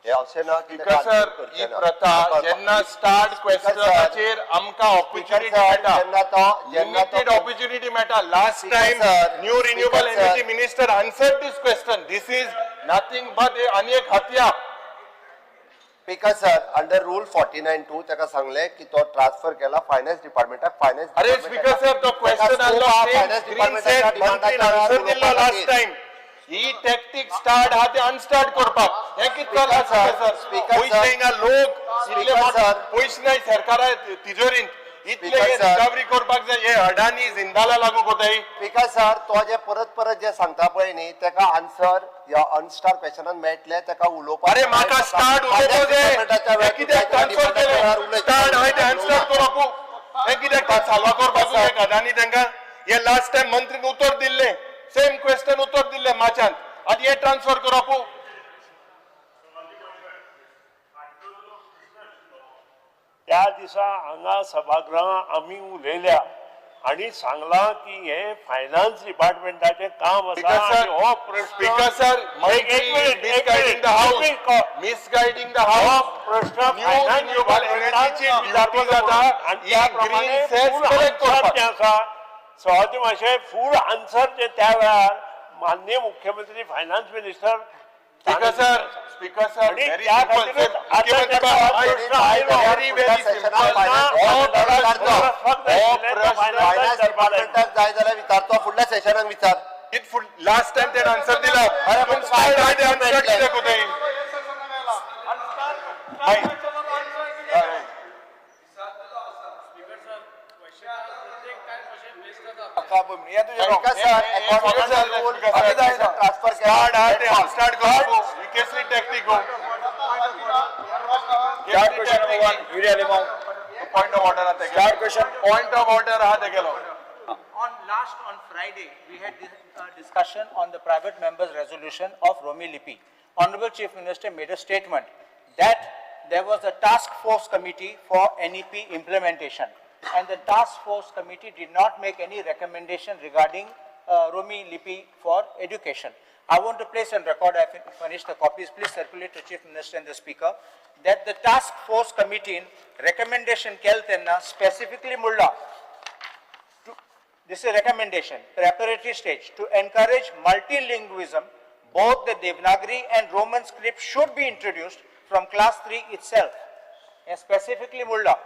हे अशें ना की स्पीकर सर, ही प्रथा जेन्ना स्टार्ट क्वेश्चनाचेर आमकां ऑपॉर्च्युनिटी मेळटा, जेन्ना तो जेन्ना लिमिटेड ऑपॉर्च्युनिटी मेळटा. Last time new renewable energy minister answer this question. This is nothing but आनी एक हत्या. Speaker sir, under rule 49(2) ताका सांगलें की तो ट्रान्सफर केला फायनान्स डिपार्टमेंटाक. फायनान्स अरे स्पीकर सर, तो क्वेश्चन आसलो ग्रीन सेट, मंत्रीन आन्सर दिल्लो लास्ट टायम. ही टॅक्टीक स्टार्ट आहा ते अनस्टार्ट करपाक. हें कितें चल्लां स्पीकर सर? पयशे हिंगा लोक इतले मोठे पयशे नाय सरकारा तिजोरींत, इतले हे रिकवरी करपाक जाय. हे अडानी जिंदाला लागू कोताय. स्पीकर सर, तो जे परत परत जे सांगता पळय न्ही, ताका आन्सर ह्या अनस्टार क्वेश्चनान मेळटले ताका उलोवपाक. अरे म्हाका स्टार्ट उलोवपाक जाय. हें कित्याक ट्रान्सफर केलें? स्टार्ट आहा ते अनस्टार्ट करप. हें कित्याक साल्वा करपाक जाय अडानी तांकां? हे लास्ट टायम मंत्रीन उतर दिल्लें, सेम क्वेश्चन उतर दिल्लें मार्चांत. आतां हे ट्रान्सफर करप. त्या दिसा हांगा सभागृहांत आमी उलयल्या आनी सांगलां की हे फायनान्स डिपार्टमेंटाचें काम आसा आनी हो प्रश्न स्पीकर सर, एक मिनिट, एक misguiding the house, minute. Misguiding the हो हाऊस. प्रश्न न्यू रिन्युएबल एनर्जीची ड्युटी जाता आनी ही ग्रीन सेस कलेक्ट करपाक. जें आसा सवाती मातशें फूल आन्सर जें त्या वेळार माननीय मुख्यमंत्री finance minister speaker sir, speaker sir, आणि व्हेरी त्या सिंपल. खातीरच आता त्याचा प्रश्न आयलो. Very very simple. हो प्रश्न, हो प्रश्न फायनान्स डिपार्टमेंटाक जाय जाल्यार विचारतो, फुडल्या सेशनाक विचार. लास्ट टाइम त्याने आन्सर दिला. अरे, पण स्टार्ट आहा ते आन्सर कित्याक कोताय? Speaker sir, according to rule transfer start आहा ते अनस्टार्ट करप. ही केसली टॅक्टीक हो? Start question number 1, Yuri Alemao. Point of order आहा. Start question. Point of order आहा तेगेलो. On last on Friday, we had this discussion on the private members resolution of Romi Lipi. Honorable Chief Minister made a statement that there was a task force committee for NEP implementation, and the task force committee did not make any recommendation regarding Romi Lipi for education. I want to place on record, I furnished the copies, please circulate to Chief Minister and the Speaker, that the task force committee recommendation kel tenna specifically mulla. This is a recommendation, preparatory stage, to encourage multilingualism, both the Devanagari and Roman script should be introduced from class 3 itself. And specifically Mulla,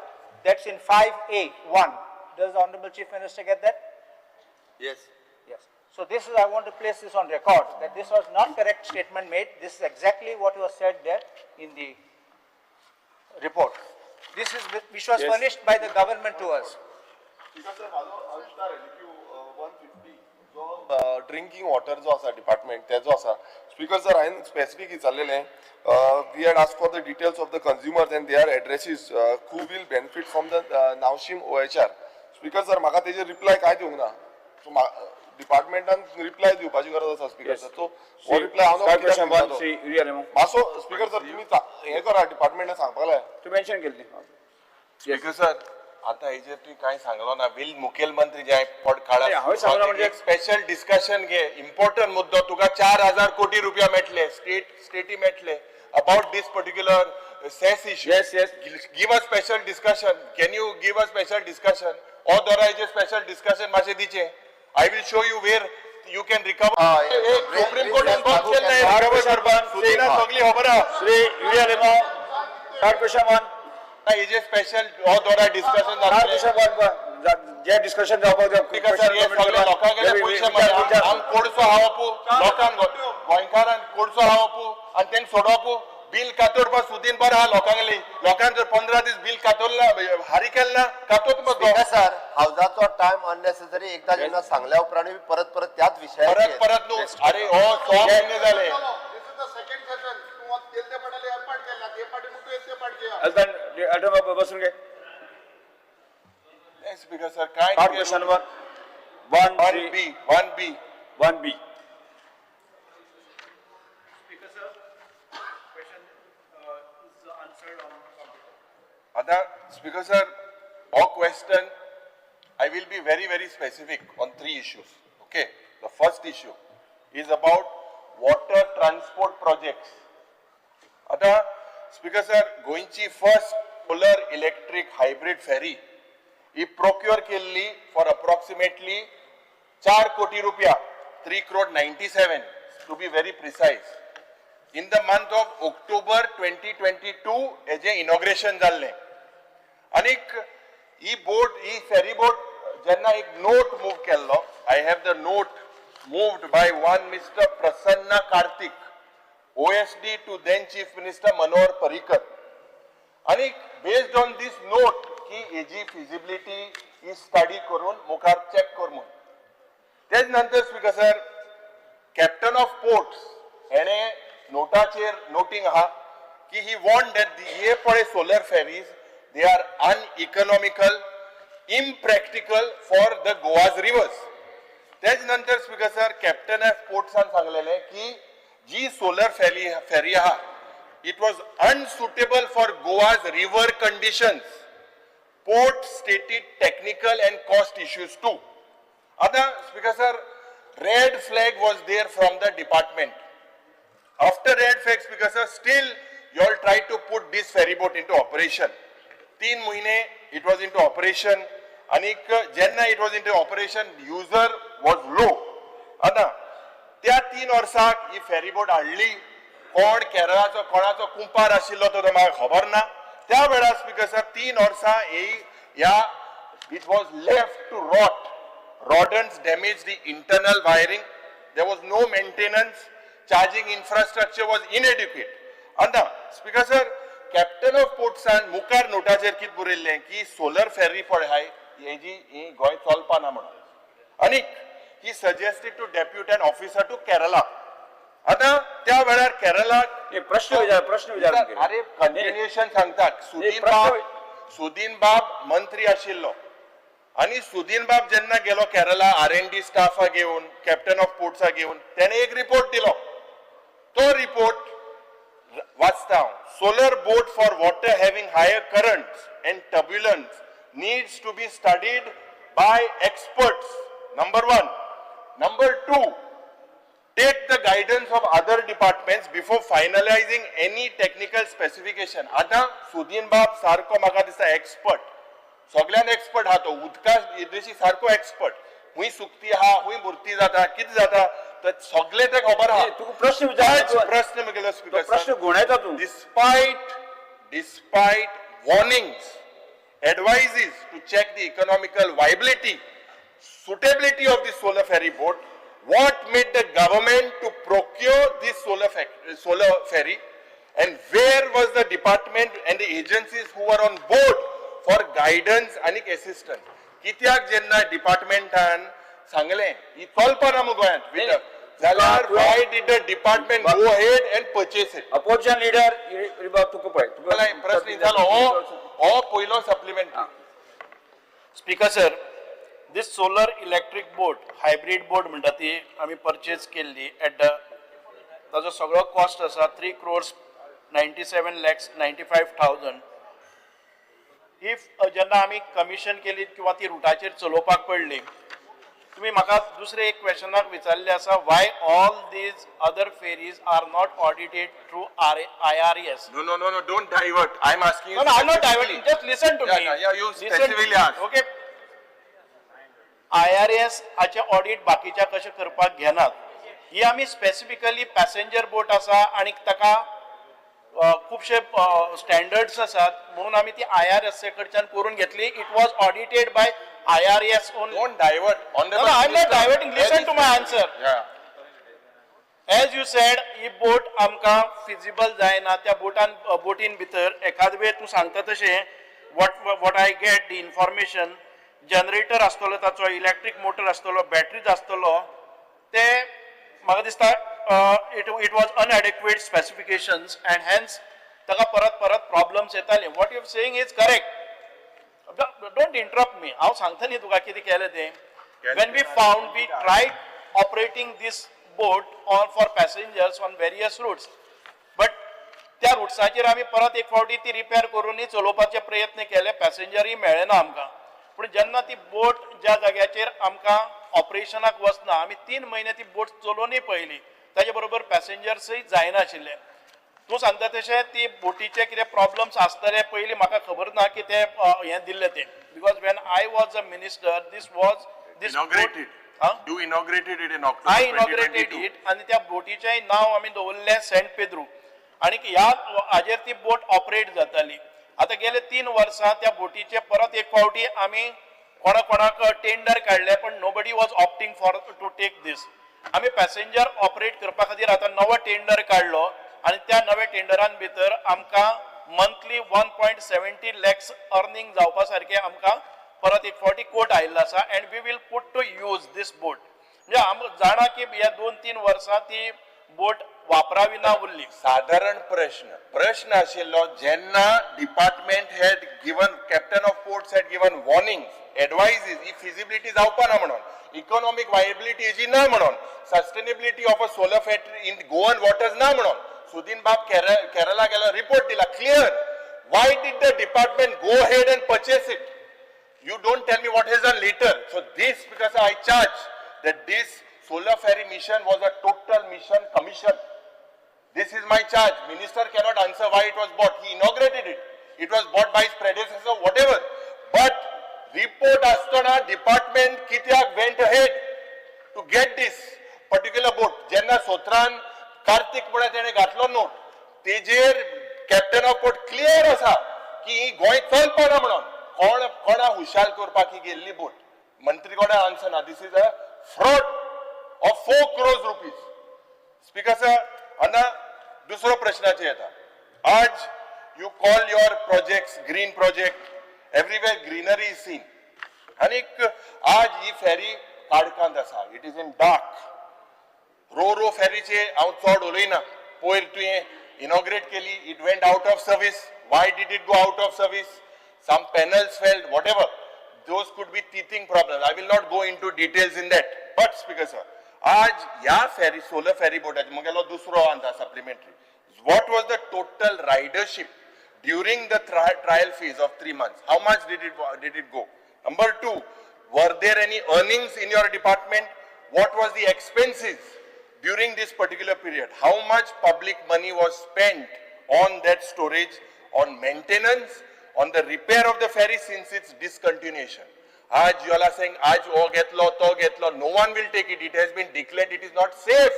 that's in 5A1. Does the Honorable Chief Minister get that? Yes. Yes. So this is, I want to place this on record, that this was not correct statement made. This is exactly what was said there in the report. This is, which was furnished by the government to us. Drinking water जो आसा department तेजो आसा. Speaker sir, हांवें specific विचारलेलें, we had ask for the details of the consumers and their addresses who will benefit from the Navshim OHR. Speaker sir, म्हाका तेजेर reply कांय दिवंक ना. सो डिपार्टमेंटान रिप्लाय दिवपाची गरज आसा स्पीकर सर. सो हो रिप्लाय हांव Start question 1, Shri Yuri Alemao. मातसो स्पीकर सर, तुमी हें करा, डिपार्टमेंटान सांगपाक लाय. तूं मेन्शन केल्ली. स्पीकर सर, आता हेजेर तुवें कांय सांगलो ना. बील मुखेलमंत्री जे पोट नाही, हांवें सांगलां म्हणजे- एक स्पेशल डिस्कशन घे. इम्पॉर्टंट मुद्दो. तुका 4000 कोटी रुपया मेळटले, स्टेट स्टेटी मेळटले about this particular cess issue. Yes, yes. Give a special discussion. Can you give a special discussion? हो दरा हेजेर स्पेशल डिस्कशन मातशें दिचें. I will show you where you can recover. Supreme कोर्टान बंद केलें रिकवर करपाक. सुदिना सगळी खबर आहा. Shri Yuri Alemao, start question 1. हेजेर स्पेशल हो दरा डिस्कशन स्टार्ट जातलें. क्वेश्चन 1, जे डिस्कशन जावपाक जाय. स्पीकर सर, हे सगळे लोकांकडे पयशे मागता. आम कोडसो हावपू लोकांक, गोंयकारांक कोडसो हावपू आनी तेंक सोडोवपू. बील कातोरपा सुदीन बरें आहा लोकांगेली. लोकांक जर 15 दीस बील कातोरला, हारी केलें ना, कातोत मग. स्पीकर सर, हावजाचो टायम अननेसेसरी एकदा जेन्ना सांगल्या उपरांत परत परत त्याच परत विशयाचेर. परत न्हू. अरे हो 6 म्हयने जाले. अल्टन बसून घे. स्पीकर सर, काय start question 1. 1 1B, 1B. 1B. आता स्पीकर सर, हो question I will be very very specific on 3 issues. Okay, the first issue is about water transport projects. आतां स्पीकर सर, गोंयची first solar electric hybrid ferry ही procure केल्ली for approximately 4 कोटी रुपया, 3 crore 97 to be very precise, in the month of October 2022 हेजें inauguration जाल्लें. आनीक ही बोट, ही ferry boat जेन्ना एक नोट मूव केल्लो, I have the note moved by one Mister Prasanna Kartik, OSD to then Chief Minister Manohar Parrikar. आणि based on this note की हेजी feasibility ही study करून मुखार चेक कर म्हणून. तेच नंतर, Speaker sir, Captain of Ports हेणे नोटाचेर नोटींग आहा की ही वॉर्न that हे पळय solar ferries, they are uneconomical, impractical for the Goa's rivers. तेच नंतर, स्पीकर सर, कॅप्टन ऑफ पोर्ट्सान सांगलेले की जी सोलर फेरी आहा, it was unsuitable for Goa's river conditions. Port stated technical and cost issues too. आता Speaker sir, red flag was there from the department. After red flag, Speaker sir, still you all try to put this ferry boat into operation. 3 महिने it was into operation आणि जेन्ना it was into operation, user was low. आता त्या 3 वर्साक ही ferry boat हाडली कोण, केरळाचो कोणाचो कुंपार आशिल्लो तो म्हाका खबर ना. त्या वेळार, स्पीकर सर, 3 वर्सां ही ह्या it was left to rot. Rodents damaged the internal wiring. There was no maintenance. Charging infrastructure was inadequate. आतां, स्पीकर सर, कॅप्टन ऑफ पोर्ट्सान मुखार नोटाचेर कितें बरयल्लें की सोलर फेरी पळय हाय हेजी ही गोंय चलपा ना म्हणून. आनीक he suggested to depute an officer to Kerala. आतां त्या वेळार केरलाक हे प्रश्न विचार, प्रश्न विचार. अरे, कंटिन्युएशन सांगतात. सुदीन प्रश्न बाब, सुदीन बाब मंत्री आशिल्लो आणि सुदीन बाब जेन्ना गेलो केरला आर एन डी स्टाफा घेवन, कॅप्टन ऑफ पोर्ट्सा घेवन, त्याने एक रिपोर्ट दिलो. तो रिपोर्ट वाचता हांव. "Solar boat for water having higher current and turbulence needs to be studied by experts, number one. Number two, take the guidance of other departments before finalizing any technical specification." आता सुदीन बाब सारको म्हाका दिसता expert, सगळ्यान expert आहा तो, उदका विशीं सारको एक्सपर्ट. हुंय सुकती आहा, हुंय भरती जाता, कितें जाता, तर सगळें ते खबर आहा. तुका प्रश्न विचार. त्याच प्रश्न म्हगेलो, तो स्पीकर, प्रश्न घुंवडायता तूं. Despite warnings, advices to check the economical viability, suitability of the solar ferry boat, what made the government to procure this solar ferry, and where was the department and the agencies who were on board for guidance आणि assistance? कित्याक जेन्ना डिपार्टमेंटान सांगलें ही चलपाना मु गोंयांत नाही. जाल्यार तुवें- why did the department go ahead and purchase it? Opposition leader बाब, तुका पळय, तुका मला प्रश्न जालो हो हो पयलो supplement. Speaker sir, this solar electric boat, hybrid boat म्हणटा ती आमी परचेज केल्ली एट the ताजो सगळो कॉस्ट आसा 3 crores 97 lakhs 95 thousand. If जेन्ना आमी कमिशन केली किंवा ती रुटाचेर चलोवपाक पडली, तुमी म्हाका दुसरे एक क्वेशनाक विचारलें आसा, why all these other ferries are not audited through R IRS? No, don't divert. I'm asking you. No, no, I'm not diverting. Just listen to Yeah, me. yeah, you Listen to specifically me. ask. Okay. IRS हाचे audit बाकीच्या कशें करपाक घेनात, ही आमी specifically passenger बोट आसा आनी ताका खुबशे स्टँडर्ड्स आसात म्हणून आमी ती IRS कडच्यान करून घेतली. It was audited by IRS only. Don't divert. Honorable No, no, I'm not Minister, diverting. Listen very to my answer. Yeah. As you said, ही बोट आमकां फिजिबल जायना. त्या बोटान, बोटीन भितर एखाद वेळ तूं सांगता तशें, what I get the information, generator आसतलो ताचो, इलेक्ट्रीक मोटर आसतलो, बॅटरीज आसतलो, ते म्हाका दिसता it was inadequate specifications and hence ताका परत परत प्रॉब्लम्स येताले. What you saying is correct. Don't interrupt me. हांव सांगता न्ही तुका कितें केलें तें. When we found, we tried operating this boat on for passengers on various routes, but त्या रुट्साचेर आमी परत एक फावटी ती रिपेर करूनय चलोवपाचे प्रयत्न केले, पॅसेंजरय मेळ्ळे ना आमकां. पूण जेन्ना ती बोट ज्या जाग्याचेर आमकां ऑपरेशनाक वचना, आमी 3 म्हयने ती बोट चलोवनय पळयली, ताजे बरोबर पॅसेंजर्सय जायनाशिल्ले. तूं सांगता तशें ती बोटीचे कितें प्रॉब्लम्स आसतले पयलीं म्हाका खबर ना की ते हें दिल्लें तें, because when I was a minister this was this Inaugurated. You inaugurated it in October I inaugurated 2022. It आनी त्या बोटीचेंय नांव आमी दवरलें सेंट पेद्रू आनी ह्या हाजेर ती बोट ऑपरेट जाताली. आतां गेले 3 वर्सां त्या बोटीचे परत एक फावटी आमी कोणा कोणाक टेंडर काडले, पण nobody was opting for to take this. आमी पॅसेंजर ऑपरेट करपा खातीर आतां नवो टेंडर काडलो आनी त्या नव्या टेंडरान भितर आमकां मंथली 1.70 लॅक्स अर्निंग जावपा सारकें आमकां परत एक फावटी कोट आयिल्लो आसा and we will put to use this boat. म्हणजे आम जाणा की ह्या 2-3 वर्सां ती बोट वापरावी ना उरली. साधारण प्रश्न आशिल्लो, जेन्ना department had given, captain of ports had given warning, advises, he feasibility जावपा ना म्हणून, इकॉनॉमीक वायबिलिटी हेजी ना म्हणून, sustainability of a solar factory in Goan waters ना म्हणून, सुदीन बाब केरला गेलो, रिपोर्ट दिला clear. Why did the department go ahead and purchase it? You don't tell me what has done later. So this, because I charge that this solar ferry mission was a total mission commission. This is my charge. Minister cannot answer why it was bought. He inaugurated it. It was bought by his predecessor, whatever. But report asthana department kityak went ahead to get this particular boat. Jenna Sotran Kartik म्हळ्यार तेणे घातलो note, तेजेर captain of port clear आसा की ही गोंय चलपाना म्हणून. कोण कोणा हुशार करपाक ही गेल्ली बोट? मंत्री कोणा आन्सर ना. This is a fraud of 4 crores rupees. Speaker sir, आतां दुसरो प्रश्नाचेर येता. आज you call your projects green project, everywhere greenery is seen. आनीक आज ही फेरी काडकांत आसा, it is in dark. Ro ro फेरीचे हांव चड उलयना. पयर तुवें इनॉग्रेट केली, it went out of service. Why did it go out of service? Some panels failed, whatever. Those could be teething problem. I will not go into details in that. But speaker sir, आज ह्या फेरी solar फेरी बोटाचे म्हगेलो दुसरो अंदाज supplementary. What was the total ridership during the trial phase of 3 months? How much did it go? Number 2, were there any earnings in your department? What was the expenses during this particular period? How much public money was spent on that storage, on maintenance, on the repair of the ferry since its discontinuation? Aaj you all are saying, aaj o getlo, to getlo, no one will take it. It has been declared it is not safe.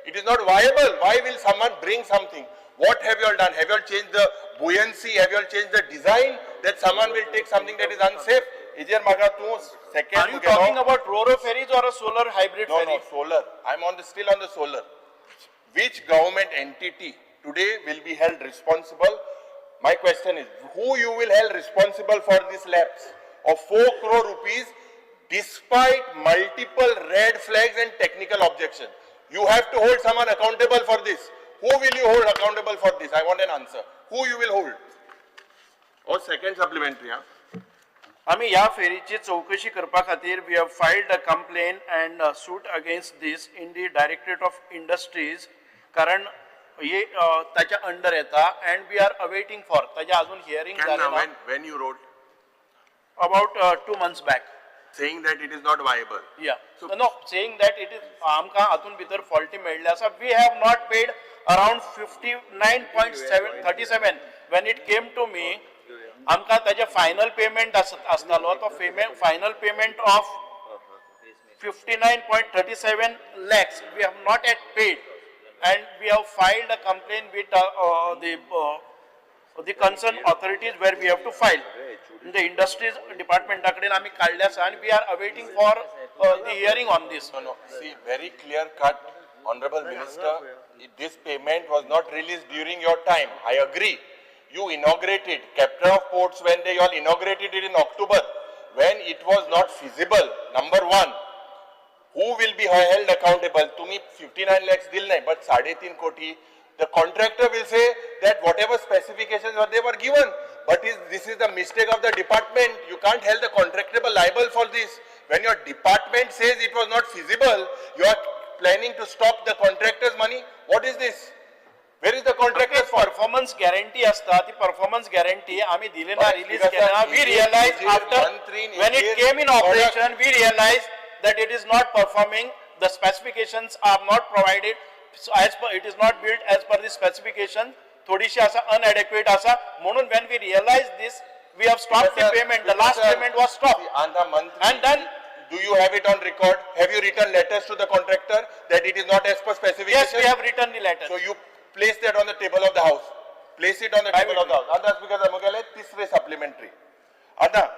It is not viable. Why will someone bring something? What have you all done? Have you all changed the buoyancy? Have you all changed the design that someone will take something that is unsafe? Ejer maka tu second. Are you talking about ro-ro ferries or a solar hybrid No, ferry? no, solar. I'm on the, still on the solar. Which government entity today will be held responsible? My question is, who you will held responsible for this lapse of 4 crore rupees despite multiple red flags and technical objections? You have to hold someone accountable for this. Who will you hold accountable for this? I want an answer. Who you will hold? Or second supplementary, huh? आमी ह्या फेरीची चवकशी करपा खातीर we have filed a complaint and suit against this in the directorate of industries, कारण हे ताच्या under येता and we are awaiting for ताजें अजून हियरींग जालें ना. When you wrote? About 2 months back. Saying that it is not viable. Yeah. No, saying that it is आमकां हातून भितर फॉल्टी मेळ्ळें आसा. We have not paid around 59.737 when it came to me. आमकां ताजें फायनल पेमेंट आसतालो तो final payment of 59.37 lakhs we have not yet paid and we have filed a complaint with the concerned authorities where we have to file. The industries department कडेन आमी काडले आसा and we are awaiting for the hearing on this. No, no, see, very clear cut, Honorable Minister, this payment was not released during your time, I agree. You inaugurated, Captain of Ports, when they all inaugurated it in October, when it was not feasible, number one, who will be held accountable? Tumi 59 lakhs dil nahi, but 3.5 koti. The contractor will say that whatever specifications were, they were given. But this is the mistake of the department. You can't hold the contractor liable for this. When your department says it was not feasible, you are planning to stop the contractor's money. What is this? Where is the contractor's fault? Performance guarantee असता, ती performance guarantee आमी दिली ना, But release because केली ना. We realise after when it came in operation, we realise that it is not performing, the specifications are not provided, so as per, it is not built as per the specification. थोडीशी आसा, अनएडेक्वेट आसा. म्हणून when we realize this, we have stop the payment. The last payment was stop. Andhra Mantri. And then Do you have it on record? Have you written letters to the contractor that it is not as per specification? Yes, we have written the letter. So you place that on the table of the house. Place it on the table of the house. Andhra Speaker, मुगेले तिसरे supplementary. Andhra,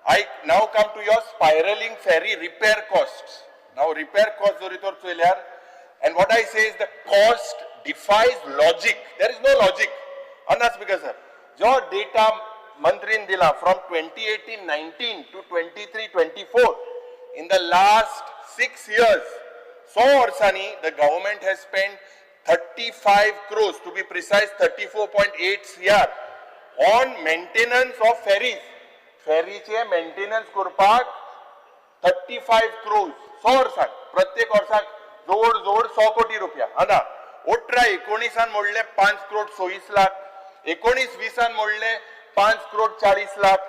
I now come to your spiraling ferry repair costs. Now repair cost जरी तर चोयल्यार, and what I say is the cost defies logic. There is no logic. Andhra Speaker sir, जो data मंत्रीन दिला from 2018-19 to 23-24, in the last 6 years, 100 वर्सांनी the government has spent 35 crores, to be precise 34.8 CR on maintenance of ferries. फेरीचे maintenance करपाक 35 crores 100 वर्सांक, प्रत्येक वर्साक जवळ जवळ 100 कोटी रुपया. आतां 18-19 मोडले 5 करोड 26 लाख, 19-20 मोडले 5 करोड 40 लाख,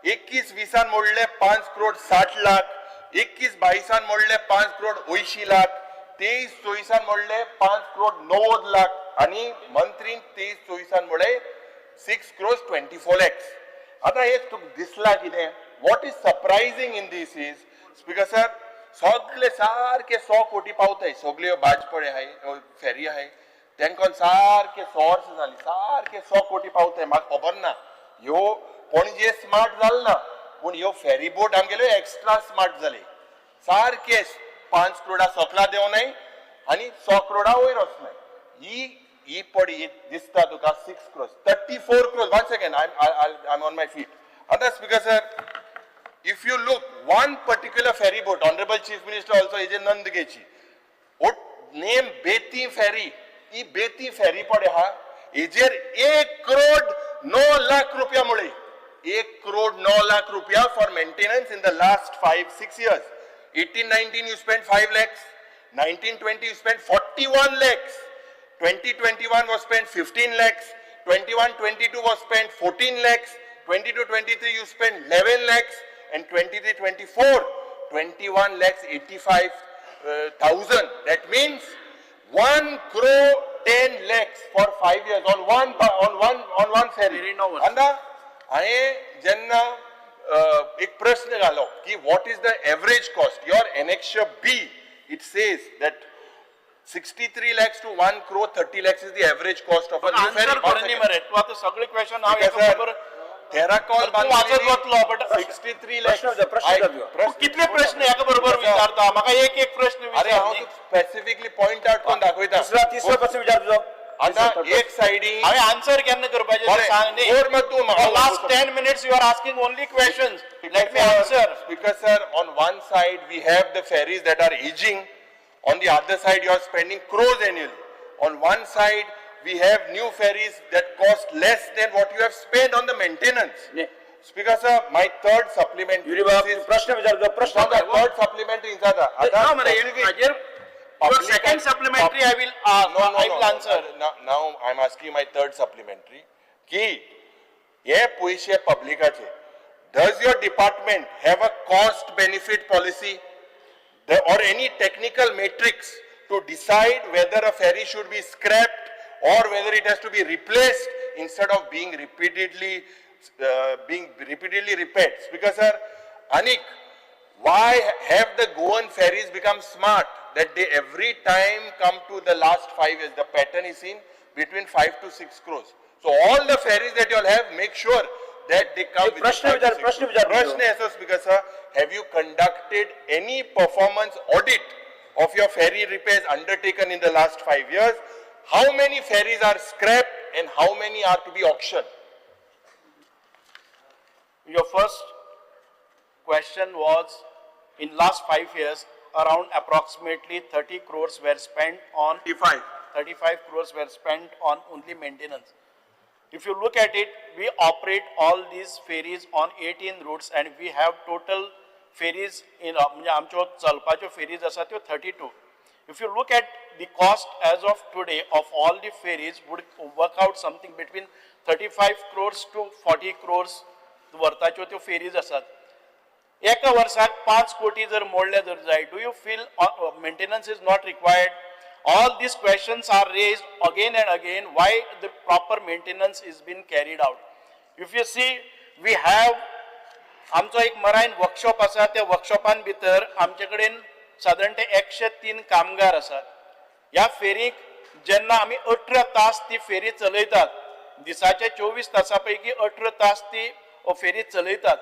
21-20 मोडले 5 करोड 60 लाख, 21-22 मोडले 5 करोड 80 लाख, 23-24 मोडले 5 करोड 90 लाख आणि मंत्रीन 23-24 मोडले 6 crores 24 lakhs. आता हे तुका दिसला कितें? What is surprising in this is, Speaker sir, सगळे सारके 100 कोटी पावताय. सगल्यो बाजपळे आहाय, फेरी आहाय, तांकां सारके 100 वर्सां जाली, सारके 100 कोटी पावताय. म्हाका खबर ना ह्यो पणजे स्मार्ट जाल ना, पूण ह्यो फेरी बोट आमगेल्यो एक्स्ट्रा स्मार्ट जाले. सारके 5 करोडा सकला देंवनाय आनी 100 करोडा वयर वचनाय. ही ही पडी दिसता तुका 6 crores 34 crores. One second, I am on my feet. आतां Speaker sir, if you look one particular ferry boat, Honorable Chief Minister also हेजे नोंद घेची, नेम बेती फेरी. ही बेती फेरी पडे हा, हेजेर 1 करोड 9 लाख रुपया मुळे, 1 करोड 9 लाख रुपया for maintenance in the last 5-6 years. 18-19 you spend 5 lakhs, 19-20 you spend 41 lakhs, 2021 was spent 15 lakhs, 21-22 was spent 14 lakhs, 22-23 you spent 11 lakhs, and 23-24 21 lakhs 85 thousand. That means 1 crore 10 lakhs for 5 years on one on one on one ferry. Ferry no one. अंदा हांवें जेन्ना एक प्रश्न घालो की what is the average cost, your annexure B, it says that 63 lakhs to 1 crore 30 lakhs is the average cost of a new ferry. Answer करून मरे तू आता सगळे क्वेश्चन हांव हेका खबर थेराकॉल तूं वाचत वतलो, but 63 lakhs. प्रश्न विचार, प्रश्न विचार. तूं कितले प्रश्न हेका बरोबर विचारता? म्हाका एक एक प्रश्न अरे विचार हांव न्ही. स्पेसिफिकली पॉइंट आउट करून दाखयता. दुसरा तिसरो प्रश्न विचार तुजो. आतां एक सायडी हांवें आन्सर केन्ना करपाचें तें सांग न्ही. कोर मात तूं म्हाका Last 10 minutes you are asking only questions. Let me answer. Because sir, on one side we have the ferries that are aging, on the other side you are spending crores annually. On one side we have new ferries that cost less than what you have spent on the maintenance. न्ही. Speaker sir, my third supplementary. Yuri बाब, This is- प्रश्न विचार तुजो, प्रश्न. Now the third supplementary is that. ना मरे हाजेर your second supplementary I will No, no, I no. will answer. Now I am asking my third supplementary की हे पयशे पब्लिकाचे, does your department have a cost benefit policy or any technical matrix to decide whether a ferry should be scrapped or whether it has to be replaced instead of being repeatedly repaired? Because sir, Anik, why have the Goan ferries become smart that they every time come to the last 5 years, the pattern is seen between 5 to 6 crores. So all the ferries that you all have, make sure that they come एक within प्रश्न 5 to विचार- 6 प्रश्न crores. विचार प्रश्न असो Speaker sir, have you conducted any performance audit of your ferry repairs undertaken in the last 5 years? How many ferries are scrapped and how many are to be auctioned? Your first question was, in last 5 years, around approximately 30 crores were spent on 35. 35 crores were spent on only maintenance. If you look at it, we operate all these ferries on 18 routes and we have total ferries in, म्हणजे आमच्यो चलपाच्यो ferries आसा त्यो 32. If you look at the cost as of today of all the ferries would work out something between 35 crores to 40 crores व्हरताच्यो त्यो ferries आसात. एका वर्साक 5 कोटी जर मोडले जर जाय, do you feel maintenance is not required? All these questions are raised again and again why the proper maintenance is been carried out. If you see, we have आमचो एक मरायन वर्कशॉप आसा. त्या वर्कशॉपान भितर आमचे कडेन सादारण ते 103 कामगार आसात. ह्या फेरीक जेन्ना आमी 18 तास ती फेरी चलयतात, दिसाचे 24 तासां पैकी 18 तास ती फेरी चलयतात.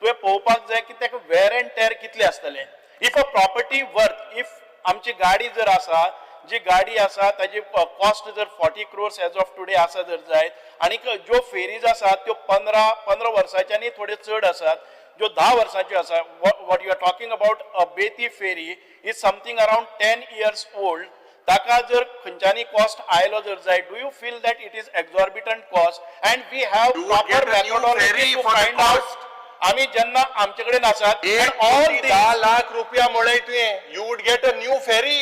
तुवें पळोवपाक जाय की ताका वेर एंड टेर कितले आसतले. If a property worth, if आमची गाडी जर आसा, जी गाडी आसा ताजी कॉस्ट जर 40 क्रोर्स एज ऑफ टुडे आसा जर जायत, आनी ज्यो फेरीज आसात त्यो 15 वर्साच्या न्ही थोड्यो चड आसात, ज्यो 10 वर्साच्यो आसा. What you are talking about a Beti ferry is something around 10 years old. ताका जर खंयच्यानी कॉस्ट आयलो जर जायत, do you feel that it is exorbitant cost? And we have You would proper get a new methodology ferry to for the find out. cost. आमी जेन्ना आमचे कडेन आसात एक ऑल कोटी 10 लाख रुपया मोळय तुवें, you would get a new ferry.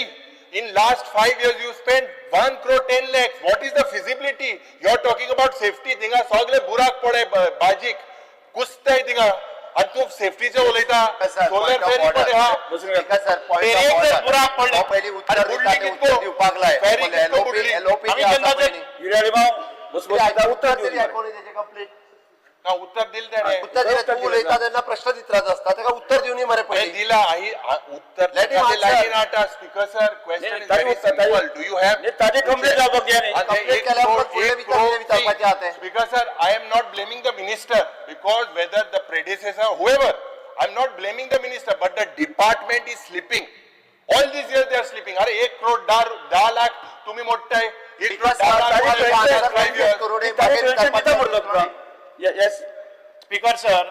In last 5 years you spend 1 crore 10 lakhs. What is the feasibility? You are talking about safety. थिंगा सगळे बुराक पडे बाजीक कुसताय थिंगा आनी तूं सेफ्टीचे उलयता. सोलर फेरी पडे हा. स्पीकर सर, पॉइंट फेरयेक ऑफ जर ऑर्डर. बुराक पडले, हो पयलीं उत्तर आनी दिता बुडली ते कितको? उत्तर दिवपाक लाय. फेरी कितको एलओपी बुडली? एलओपी आमी जेन्ना जर युरी आलेमाव बस बस उत्तर उत्तर तरी दिवन आयकोन तेजें कंप्लीट. ना उत्तर दिलें तेणें. उत्तर दिलें, तूं उलयता तेन्ना प्रश्न दित्राचो आसता, ताका उत्तर दिवनी मरे हांवें पयलीं. दिला आई उत्तर Let him ताचे answer. लागीं नाटा. Speaker sir, question is very simple. Do you have ताजी कंप्लेंट जावपाक जाय न्ही. Complete केल्या उपरांत फुडले विचार कितें विचारपाचे आहा ते. Speaker sir, I am not blaming the minister because whether the predecessor, whoever, I am not blaming the minister, but the department is sleeping. All these years they are sleeping. अरे 1 करोड 10 लाख तुम्ही मोडताय. 1 करोड 10 लाख ताजी for pension- five years. Crore ताजी pension दिता म्हणलो तुका. येस speaker sir,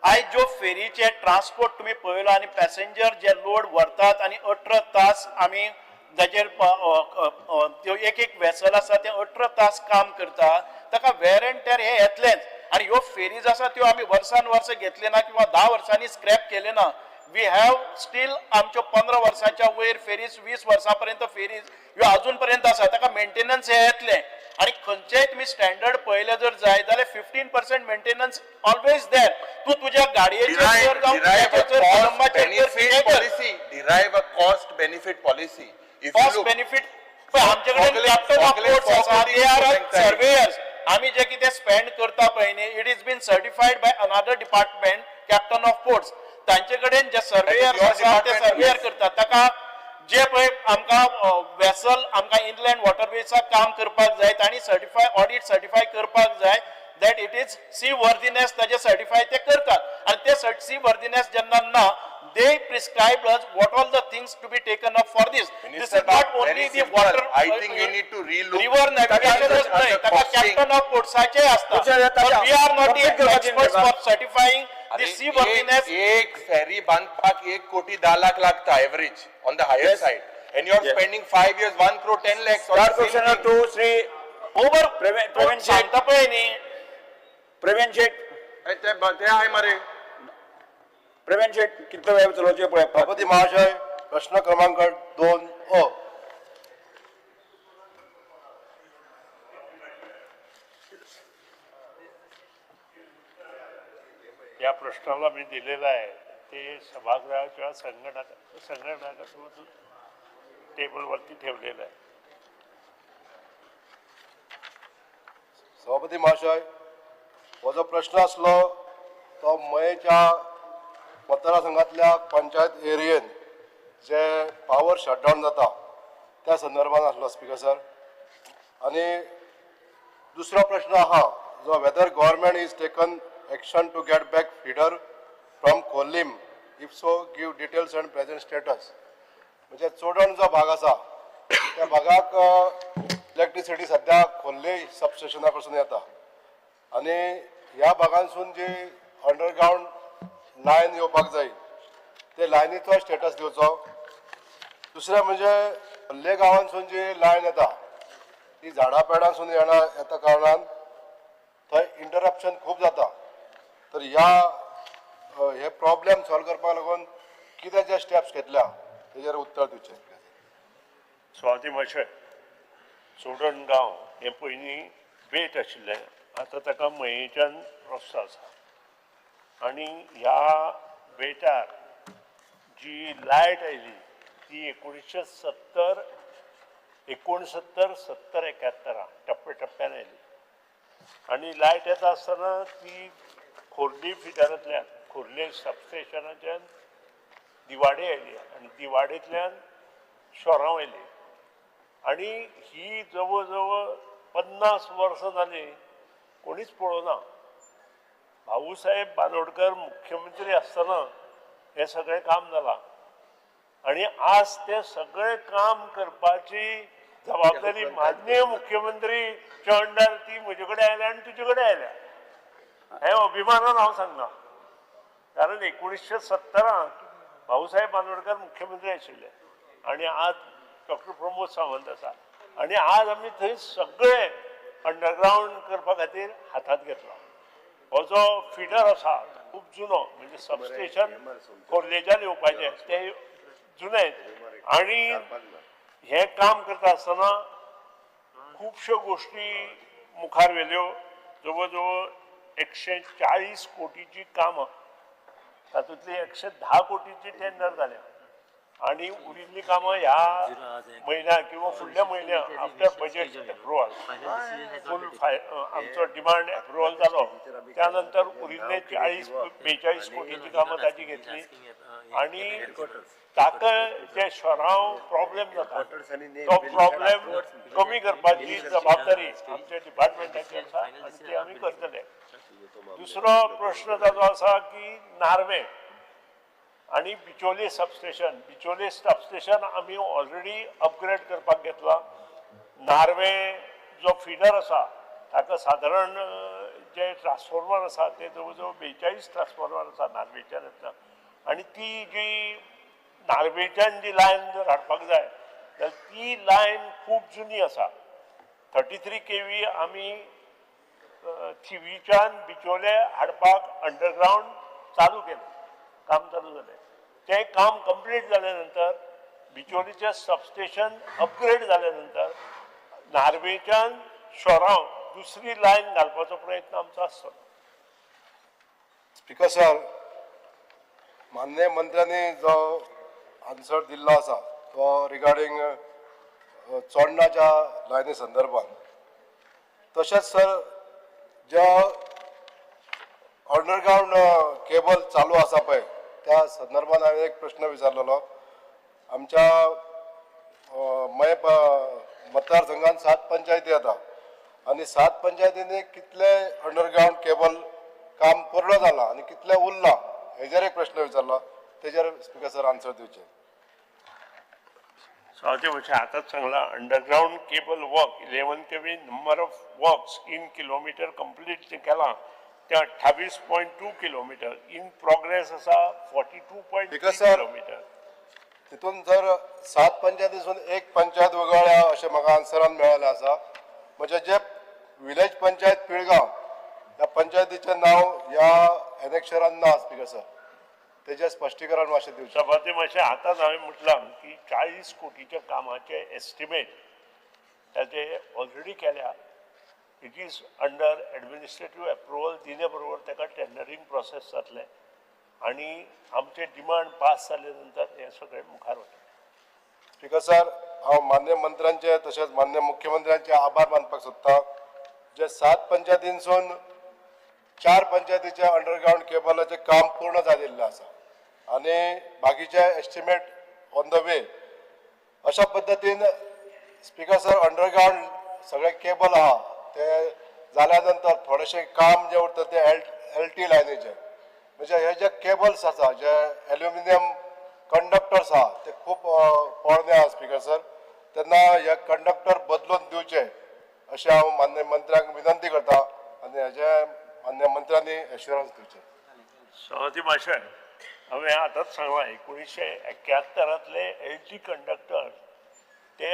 आयज ज्यो फेरीचे transport तुमी पळयलो आनी पॅसेंजर जे लोड व्हरतात आनी 18 तास आमी जाचेर त्यो एक एक वेसल आसा ते 18 तास काम करता, ताका वेर एंड टेर हे येतलेंच. आनी ह्यो फेरीज आसा त्यो आमी वर्सान वर्स घेतले ना किंवा 10 वर्सांनी स्क्रॅप केले ना. We have steel आमच्यो 15 वर्साच्या वयर फेरीज, 20 वर्सां पर्यंत फेरीज ह्यो अजून पर्यंत आसा, ताका मेंटेनन्स हे येतलें. आनी खंयचेय तुमी स्टँडर्ड पळयले जर जाय जाल्यार 15% मेंटेनन्स ऑलवेज there. तूं तुज्या गाडयेचेर Derive, जर जावं derive a तुज्याचेर जर cost कलंबाचेर जर benefit कितेंय कर. policy. Derive a cost benefit policy. If you cost look, benefit पळय आमचे कडेन कॅप्टन ऑफ सगळे पोर्ट्स आसा, property they are protect surveyors. आमी जे कितें स्पेंड करता पळय न्ही, it is been certified by another department, captain of ports. तांचे कडेन जे सर्वेयर्स Your आसा ते department, surveyor yes. करतात. ताका जे पळय आमकां वेसल आमकां इनलँड वॉटरवेजाक काम करपाक जाय, तांणी सर्टिफाय ऑडिट सर्टिफाय करपाक जाय that it is sea worthiness, ताजे सर्टिफाय ते करतात. आनी ते सी वर्दीनेस जेन्ना ना, they prescribe us what all the things to be taken up for this. This Minister, is not very only the simple. Water, I think you need to relook. River नेव्हिगेशनच at the न्हय, ताका costing. Captain of पोर्ट्साचेय आसता. ताच्या- we are not the complete करपाची experts न्ही for certifying the अरे C worthiness. एक फेरी बांदपाक 1 कोटी 10 लाख लागता average on the higher Yes. Side, and you are Yes. Spending 5 years 1 crore 10 lakhs on Third question to Shri over Praveen Shet. सांगता पळय न्ही. प्रवीण शेट. ते आहे मरे. प्रवीण शेट कितलो वेळ चलोवचे पळय. सभापती महाशय, प्रश्न क्रमांक 2 अ. या प्रश्नाला मी दिलेला आहे ते सभागृहाच्या संगणकातून टेबलवरती ठेवलेलं आहे. सभापती महाशय, हो जो प्रश्न आसलो तो मयेच्या मतदारसंघातल्या पंचायत एरियेन जे पावर शटडावन जाता त्या संदर्भात आसलो स्पीकर सर. आनी दुसरो प्रश्न आहा जो whether government is taken action to get back feeder from Khorlim, if so give details and present status. म्हणजे चोडण जो भाग आसा त्या भागाक इलेक्ट्रिसिटी सद्या खोर्ले सबस्टेशना कडसून येता आनी ह्या भागांसून जी अंडरग्रावंड लायन येवपाक जाय ते लायनीचो स्टेटस दिवचो. दुसरें म्हणजे खोर्ले गांवांसून जी लायन येता ती झाडां पेडांसून येता कारणान थंय इंटरप्शन खूब जाता. तर ह्या हे प्रॉब्लेम सॉल्व करपाक लागून कितें जे स्टेप्स घेतल्या तेजेर उत्तर दिवचें. स्वाती माशय, चोडण गांव हें पयलीं बेट आशिल्लें, आतां ताका मयेच्यान रस्तो आसा आनी ह्या बेटार जी लायट आयली ती 1970 69 70 71 टप्प्या टप्प्यान आयली आनी लायट येता आसतना ती खोर्ली फिडरांतल्यान, खोर्ले सबस्टेशनाच्यान दिवाडे आयली आनी दिवाडेंतल्यान शोरांव आयली. आनी ही जवळ जवळ 50 वर्सां जालीं कोणीच पळोवना. भाऊसाहेब बांदोडकर मुख्यमंत्री आसतना हें सगळें काम जालां आनी आज तें सगळें काम करपाची जबाबदारी माननीय मुख्यमंत्रीच्या अंडर ती म्हजे कडेन आयल्या आनी तुजे कडेन आयल्या, हें अभिमानान हांव सांगना. कारण 1970 भाऊसाहेब बांदोडकर मुख्यमंत्री आशिल्ले आनी आज डॉक्टर प्रमोद सावंत आसा आनी आज आमी थंय सगळे अंडरग्रावंड करपा खातीर हातांत घेतला. हो जो फिडर आसा खूब जुनो, म्हणजे सबस्टेशन खोर्लेच्यान येवपाचें तें जुनें. आनी हें काम करता आसतना खुबश्यो गोश्टी मुखार व्हेल्यो. जवळ जवळ 140 कोटीची कामां, तातूंतली 110 कोटीची टेंडर जाल्या आनी उरिल्लीं कामां ह्या म्हयन्या किंवा फुडल्या म्हयन्या आफ्टर बजेट एप्रुवल फूल आमचो डिमांड एप्रुवल जालो त्या नंतर उरिल्ले 40 42 कोटीची कामां ताची घेतली. आनी ताका जे शहरांव प्रॉब्लेम जाता तो प्रॉब्लेम कमी करपाची जबाबदारी आमच्या डिपार्टमेंटाची आसा आनी ती आमी करतले. दुसरो प्रश्न ताजो आसा की नार्वे आनी बिचोले सबस्टेशन, बिचोले सबस्टेशन आमी ऑलरेडी अपग्रेड करपाक घेतला. नार्वे जो फिडर आसा ताका सादारण जे ट्रान्सफॉर्मर आसा ते जवळ जवळ 42 ट्रान्सफॉर्मर आसा नार्वेच्यान येतना आनी ती जी नार्वेच्यान जी लायन जर हाडपाक जाय जाल्यार ती लायन खूब जुनी आसा. 33 kV आमी थिवीच्यान बिचोले हाडपाक अंडरग्रावंड चालू केलें, काम चालू जालें. तें काम कंप्लीट जाल्या नंतर बिचोलीचें सबस्टेशन अपग्रेड जाल्या नंतर नार्वेच्यान शोरांव दुसरी लायन घालपाचो प्रयत्न आमचो आसतलो. स्पीकर सर, माननीय मंत्र्यांनी जो आन्सर दिल्लो आसा तो रिगार्डींग चोडणाच्या लायनी संदर्भात, तशेंच सर ज्या अंडरग्रावंड केबल चालू आसा पळय त्या संदर्भात हांवें एक प्रश्न विचारलेलो. आमच्या मये मतदारसंघात 7 पंचायती येता आनी 7 पंचायतींनी कितले अंडरग्रावंड केबल काम पूर्ण जालां आनी कितले उरलां हेजेर एक प्रश्न विचारलो, तेजेर स्पीकर सर आन्सर दिवचे. सहाचे म्हणजे आतांच सांगला, underground cable work 11 kV number of works in kilometre complete जें केलां तें 28.2 किलोमिटर, इन प्रोग्रेस आसा 42.3 किलोमिटर. तितून जर 7 पंचायतीसून 1 पंचायत वगळ्ळ्या अशें म्हाका आन्सरान मेळ्ळें आसा. म्हणजे जे विलेज पंचायत पिळगांव ह्या पंचायतीचें नांव ह्या एनेक्षरान ना स्पीकर सर, तेजें स्पश्टीकरण मातशें दिवचें. सभापती मातशें आतांच हांवें म्हटलां की 40 कोटीच्या कामाचें एस्टिमेट ताचे ऑलरेडी केल्या. It is under administrative approval दिले बरोबर ताका टेंडरींग प्रोसेस जातलें आनी आमचे डिमांड पास जाले नंतर हें सगळें मुखार वतलें. स्पीकर सर, हांव मान्य मंत्र्यांचे तशेंच मान्य मुख्यमंत्र्यांचे आभार मानपाक सोदता जे 7 पंचायतींसून 4 पंचायतीचे अंडरग्रावंड केबलाचें काम पूर्ण जाल्लें आसा आनी बाकीचे एस्टिमेट ऑन the वे. अशा पद्दतीन स्पीकर सर अंडरग्रावंड सगळे केबल आहा ते जाल्या नंतर थोडेशें काम जें उरता तें एल टी लायनीचें, म्हणजे हे जे केबल्स आसा जे एल्युमिनियम कंडक्टर्स आहा ते खूब पोरणे आहा स्पीकर सर, तेन्ना हे कंडक्टर बदलून दिवचे अशें हांव मान्य मंत्र्यांक विनंती करता आनी हेजे मान्य मंत्र्यांनी एश्युरन्स दिवचें. सभापती माशे, हांवें आतांच सांगलां 1971 एल टी कंडक्टर ते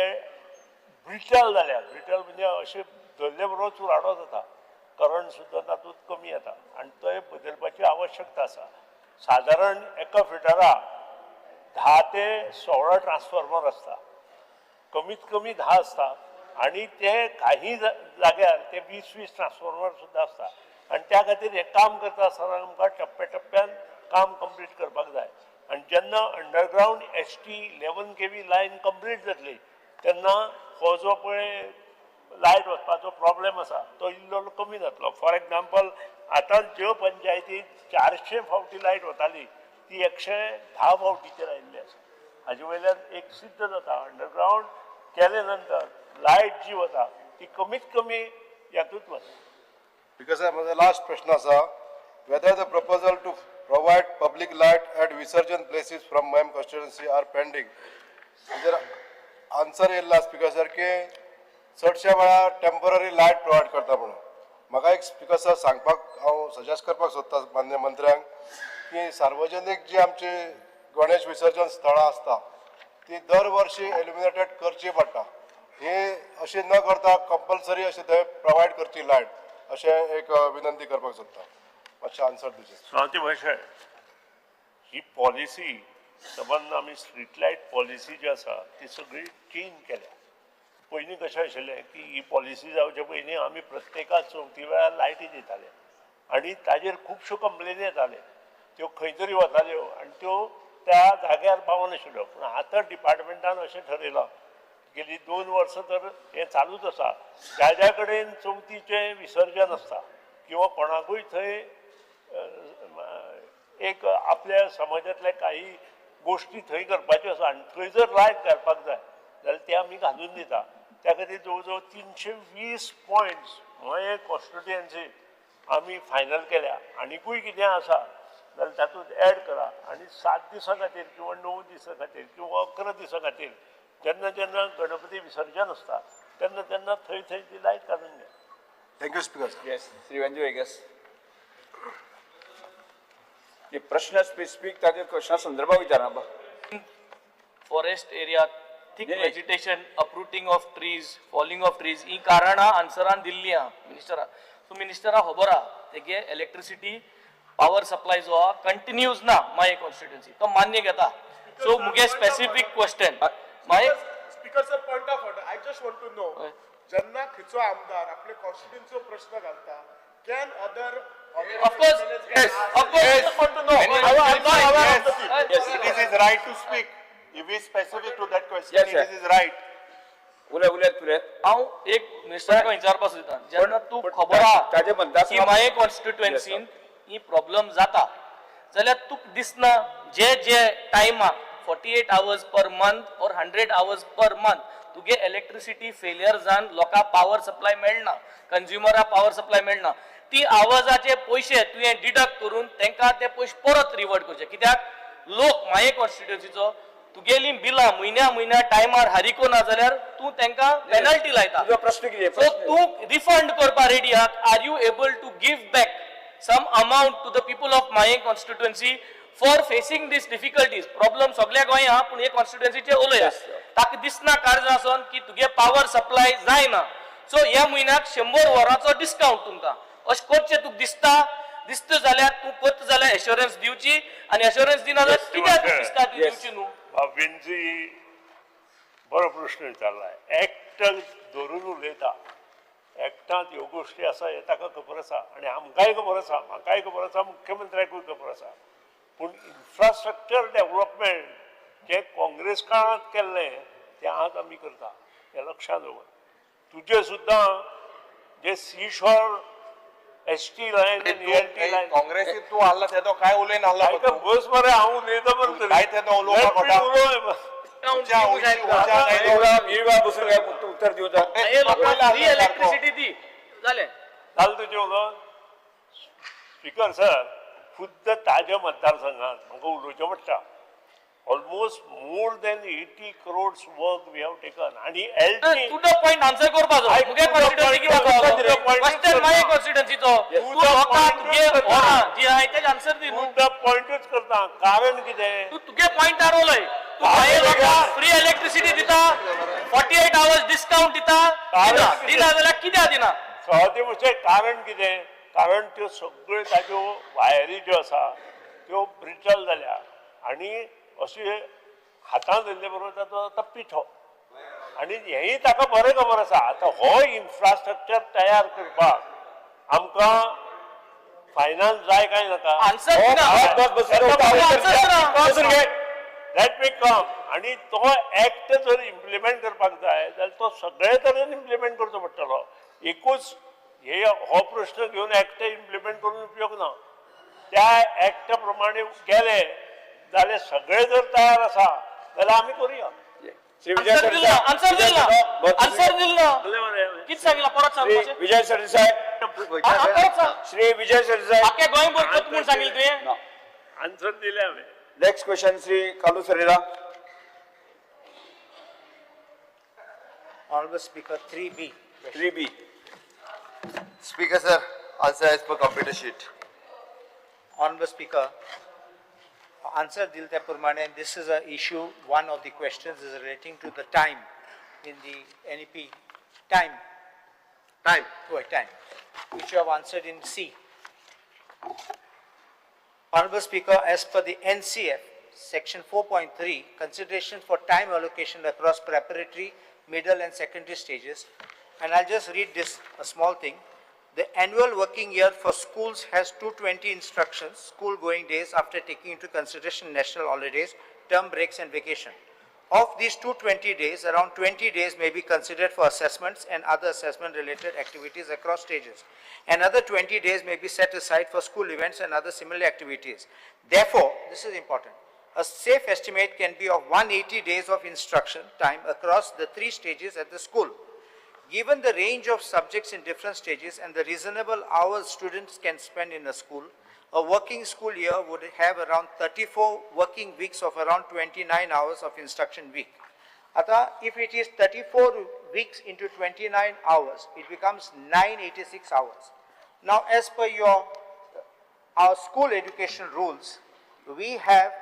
ब्रिटल जाल्या. ब्रिटल म्हणजे अशें धरले बरोबर चुराडो जाता, करंट सुद्दां तातूंत कमी येता आनी ते बदलपाची आवश्यकता आसा. सादारण एका फिटराक 10 ते 16 ट्रान्सफॉर्मर आसता, कमीत कमी 10 आसता आनी ते काही जाग्यार ते 20-20 ट्रान्सफॉर्मर सुद्दां आसता आनी त्या खातीर हें काम करता आसतना आमकां टप्प्या टप्प्यान काम कंप्लीट करपाक जाय. आनी जेन्ना underground HT 11 kV line complete जातली तेन्ना हो जो पळय लायट वचपाचो प्रॉब्लेम आसा तो इल्लो कमी जातलो. फॉर एग्जाम्पल, आतां ज्यो पंचायतीत 400 फावटी लायट वताली ती 110 फावटीचेर आयिल्ली आसा. हाजे वयल्यान एक सिद्ध जाता, अंडरग्रावंड केले नंतर लायट जी वता ती कमीत कमी हातूंत वता. स्पीकर साहेब, म्हजो लास्ट प्रश्न आसा, whether the proposal to provide public light at Visarjan places from Mayem constituency are pending. हाजेर आन्सर येयल्लो स्पीकर सर की चडश्या वेळार टेम्पररी लायट प्रोवायड करता म्हणून. म्हाका एक स्पीकर सर सांगपाक, हांव सजेस्ट करपाक सोदता मान्य मंत्र्यांक की सार्वजनीक जी आमची गणेश विसर्जन स्थळां आसता ती दर वर्षी एल्युमिनेटेड करची पडटा. ही अशी न करता कंपल्सरी अशें थंय प्रोवायड करची लायट, अशें एक विनंती करपाक सोदता. मातशें आन्सर दिवचें. स्वाती भाशे, ही पॉलिसी सबंद आमी स्ट्रीट लायट पॉलिसी जी आसा ती सगळी चेंज केल्या. पयलीं कशें आशिल्लें की ही पॉलिसी जावचे पयलीं आमी प्रत्येका चवथी वेळार लायटी दिताले आनी ताजेर खुबश्यो कंप्लेनी येताले, त्यो खंय तरी वताल्यो आनी त्यो त्या जाग्यार पावनाशिल्ल्यो. पूण आतां डिपार्टमेंटान अशें ठरयलां, गेली 2 वर्सां तर हें चालूच आसा, ज्या ज्या कडेन चवथीचें विसर्जन आसता किंवा कोणाकूय थंय एक आपल्या समाजांतल्या काही गोश्टी थंय करपाच्यो आसा आनी थंय जर लायट घालपाक जाय जाल्यार ते आमी घालून दिता. त्या खातीर जवळ जवळ 320 पॉयंट्स मयें कॉन्स्टिट्युएन्सी आमी फायनल केल्या. आनिकूय कितें आसा जाल्यार तातूंत एड करा आनी 7 दिसां खातीर किंवा 9 दिसां खातीर किंवा 11 दिसां खातीर जेन्ना जेन्ना गणपती विसर्जन आसता तेन्ना तेन्ना थंय थंय ती लायट काडून घ्या. Thank you speaker sir. Yes, Shri Venzy Viegas. हे प्रश्न स्पेसिफीक ताजे क्वेश्चना संदर्भात विचारा बा. फॉरेस्ट एरिया, thick नाही. Vegetation, uprooting of trees, falling of trees, ही कारणां आन्सरान दिल्ली आहा मिनिस्टरा. सो मिनिस्टरा खबर आहा तेगे इलेक्ट्रिसिटी पावर सप्लाय जो आहा कंटिन्यूज ना माय कॉन्स्टिट्युएन्सी, तो मान्य घेता. सो मुगे specific question my speaker sir, point of order, I just want to know, हय. जेन्ना खंयचो आमदार आपले कॉन्स्टिट्युएन्सीचो प्रश्न घालता, can other Of course, Yes. Of course. Yes. Want to know. Yes. It is his right to speak. If he is specific to that question, Yes, it sir. is his right. उलय उलयत उलयत. हांव एक मिनिस्टराक विचारपाक सोदता, जेन्ना तूं पण खबर आहा ताजे मतदारसंघा- की माये कॉन्स्टिट्युएन्सीन ही प्रॉब्लम जाता जाल्यार तुका दिसना जे जे टायमाक 48 hours per month or 100 hours per month तुगे इलेक्ट्रिसिटी फेलियर जावन लोकांक पावर सप्लाय मेळना, कंज्युमराक पावर सप्लाय मेळना, ती आवर्साचे पयशे तुवें डिडक्ट करून तांकां ते पयशे परत रिवर्ट करचे. कित्याक लोक माये कॉन्स्टिट्युएन्सीचो तुगेली बिलां म्हयन्या म्हयन्या टायमार हारिको ना जाल्यार तूं तांकां पेनल्टी लायता. तुजो प्रश्न कितें? सो तूं रिफंड करपा रेडी आहा? Are you able to give back some amount to the people of Mayem constituency for facing these difficulties? Problem सगल्या गोंया आहा पूण हे कॉन्स्टिट्युएन्सीचे उलया. Yes, sir. ताका दिसना कारणां आसून की तुगे पावर सप्लाय जायना, सो ह्या म्हयन्याक 100 वरांचो डिस्कावंट तुमकां अशें करचें तुका दिसता? दिसता जाल्यार तूं करता जाल्यार एश्योरन्स दिवची आनी एश्योरन्स दिना जाल्यार Yes, कित्याक sir. दिसता ती Yes. दिवची न्हू. विनजी बरो प्रश्न विचारला. एक्ट धरून उलयता, एक्टांत ह्यो गोश्टी आसा हें ताका खबर आसा आनी आमकांय खबर आसा, म्हाकाय खबर आसा, मुख्यमंत्र्याकूय खबर आसा. पूण इन्फ्रास्ट्रक्चर डेवलपमेंट जें काँग्रेस काळांत केल्लें तें आज आमी करता हें लक्षांत दवर. तुजें सुद्दां जे seashore S T line आनी एल टी लायन काँग्रेसीत तूं हाडला तेदो काय उलयन हाडला आयका बस मरे, हांव उलयता मरे तरी. काय तेदो उलोवपाक Let me वता? उलोय. तुमच्या आवडीची ऊर्जा नाही. ही बसून काय उत्तर दिवचा. हे लोकांक फ्री इलेक्ट्रिसिटी दी जालें. जालें तुजें उलोवन? स्पीकर सर, खुद्द ताज्या मतदारसंघात म्हाका उलोवचें पडटा. Almost more than 80 crores work we have taken आनी L T to the point answer करपाचो. I मुगे to the constituency point, कितें to the point question माये कॉन्स्टिट्युएन्सीचो. To तूं the लोकांक point तुगे करता. वरां जी आहाय तेजे आन्सर दी टू न्हू. The पॉयंटूच करता. कारण कितें? तूं तुगे पॉयंटार उलय. तूं माये लोकांक फ्री इलेक्ट्रिसिटी दिता, 48 आवर्स डिस्कावंट दिता, कारण दिना कितें? दिना जाल्यार कित्याक दिना? सवाते म्हणजे कारण कितें? कारण त्यो सगळ्यो ताज्यो वायरी ज्यो आसा त्यो ब्रिटल जाल्या आनी अशें हातान धरले बरोबर ताचो जाता पिठो. आनी हेंय ताका बरें खबर आसा. आतां हो इन्फ्रास्ट्रक्चर तयार करपाक आमकां फायनान्स जाय काय नाका? आन्सर दिना. बस बस बसून आन्सर दिना. बसून घे. That may come. आनी तो एक्ट जर इम्प्लिमेंट करपाक जाय जाल्यार तो सगळे तरेन इम्प्लिमेंट करचो पडटलो. एकूच हे हो प्रश्न घेवन एक्ट इम्प्लिमेंट करून उपयोग ना. त्या एक्टा प्रमाणे गेले जाल्यार सगळे जर तयार आसा जाल्यार आमी करुया. श्री विजय आन्सर दिल ना, सरदेसाय. आन्सर दिल ना, आन्सर दिल ना. कळ्ळें मरे? कितें सांगितलं परत सांग श्री मातशें. विजय सरदेसाय. हा, हा, परत सांग. श्री विजय सरदेसाय. आख्या गोंयभर कोत म्हूण सांगिल्लें तुवें? ना. आन्सर दिलें हांवें. Next question Shri Carlos Ferreira. Honorable Speaker, 3B. 3B. Speaker sir, answer as per computer sheet. Honorable Speaker, answer दिल त्या प्रमाणे, this is a issue, one of the questions is relating to the time in the NEP, time. Time. Oh, time, which you have answered in C. Honorable Speaker, as per the NCF, section 4.3, consideration for time allocation across preparatory, middle and secondary stages. And I'll just read this, a small thing. The annual working year for schools has 220 instructions, school going days after taking into consideration national holidays, term breaks and vacation. Of these 220 days, around 20 days may be considered for assessments and other assessment related activities across stages. Another 20 days may be set aside for school events and other similar activities. Therefore, this is important, a safe estimate can be of 180 days of instruction time across the three stages at the school. Given the range of subjects in different stages and the reasonable hours students can spend in a school, a working school year would have around 34 working weeks of around 29 hours of instruction week. Ata, if it is 34 weeks into 29 hours, it becomes 986 hours. Now, as per our school education rules, we have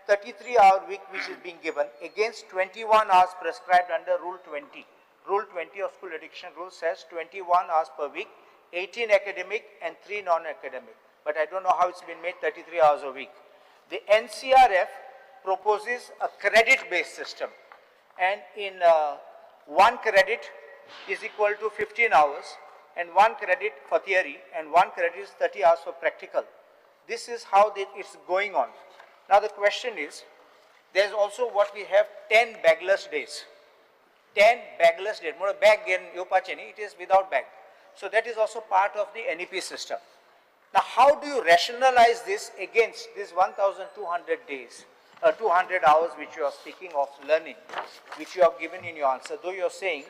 33-hour week which is being given against 21 hours prescribed under Rule 20. Rule 20 of school education rule says 21 hours per week, 18 academic and 3 non-academic. But I don't know how it's been made 33 hours a week. The NCRF proposes a credit-based system. And in 1 credit is equal to 15 hours, and 1 credit for theory, and 1 credit is 30 hours for practical. This is how it's going on. Now the question is, there's also what we have 10 bagless days. 10 bagless days. More bag gain it is without bag. So that is also part of the NEP system. Now how do you rationalize this against this 1,200 days, 200 hours which you are speaking of learning, which you have given in your answer, though you are saying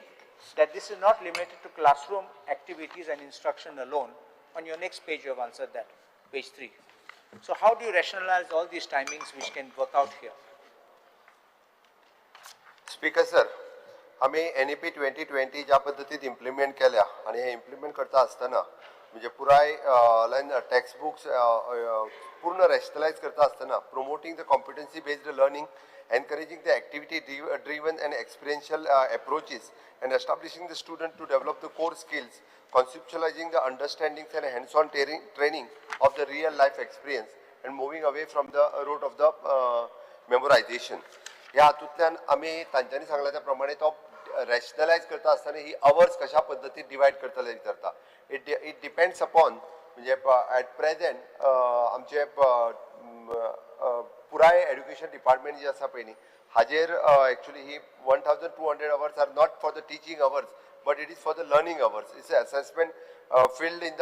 that this is not limited to classroom activities and instruction alone. On your next page you have answered that, page 3. So how do you rationalize all these timings which can work out here? Speaker sir, आमी NEP 2020 ज्या पद्दतीन implement केल्या आनी हे implement करता आसतना म्हणजे पुराय लायन टेक्स्ट बुक्स पूर्ण रॅशनलायज करता आसतना promoting the competency based learning, encouraging the activity driven and experiential approaches and establishing the student to develop the core skills, conceptualizing the understandings and hands-on training of the real life experience and moving away from the route of the memorization. ह्या हातूंतल्यान आमी तांच्यांनी सांगला त्या प्रमाणे तो रॅशनलायज करता आसतना ही अवर्स कशा पद्दतीन डिवायड करतले विचारता. It depends upon म्हणजे एट प्रेजेंट आमचे पुराय एड्युकेशन डिपार्टमेंट जे आसा पळय न्ही हाजेर actually he 1200 hours are not for the teaching hours but it is for the learning hours. It's assessment field in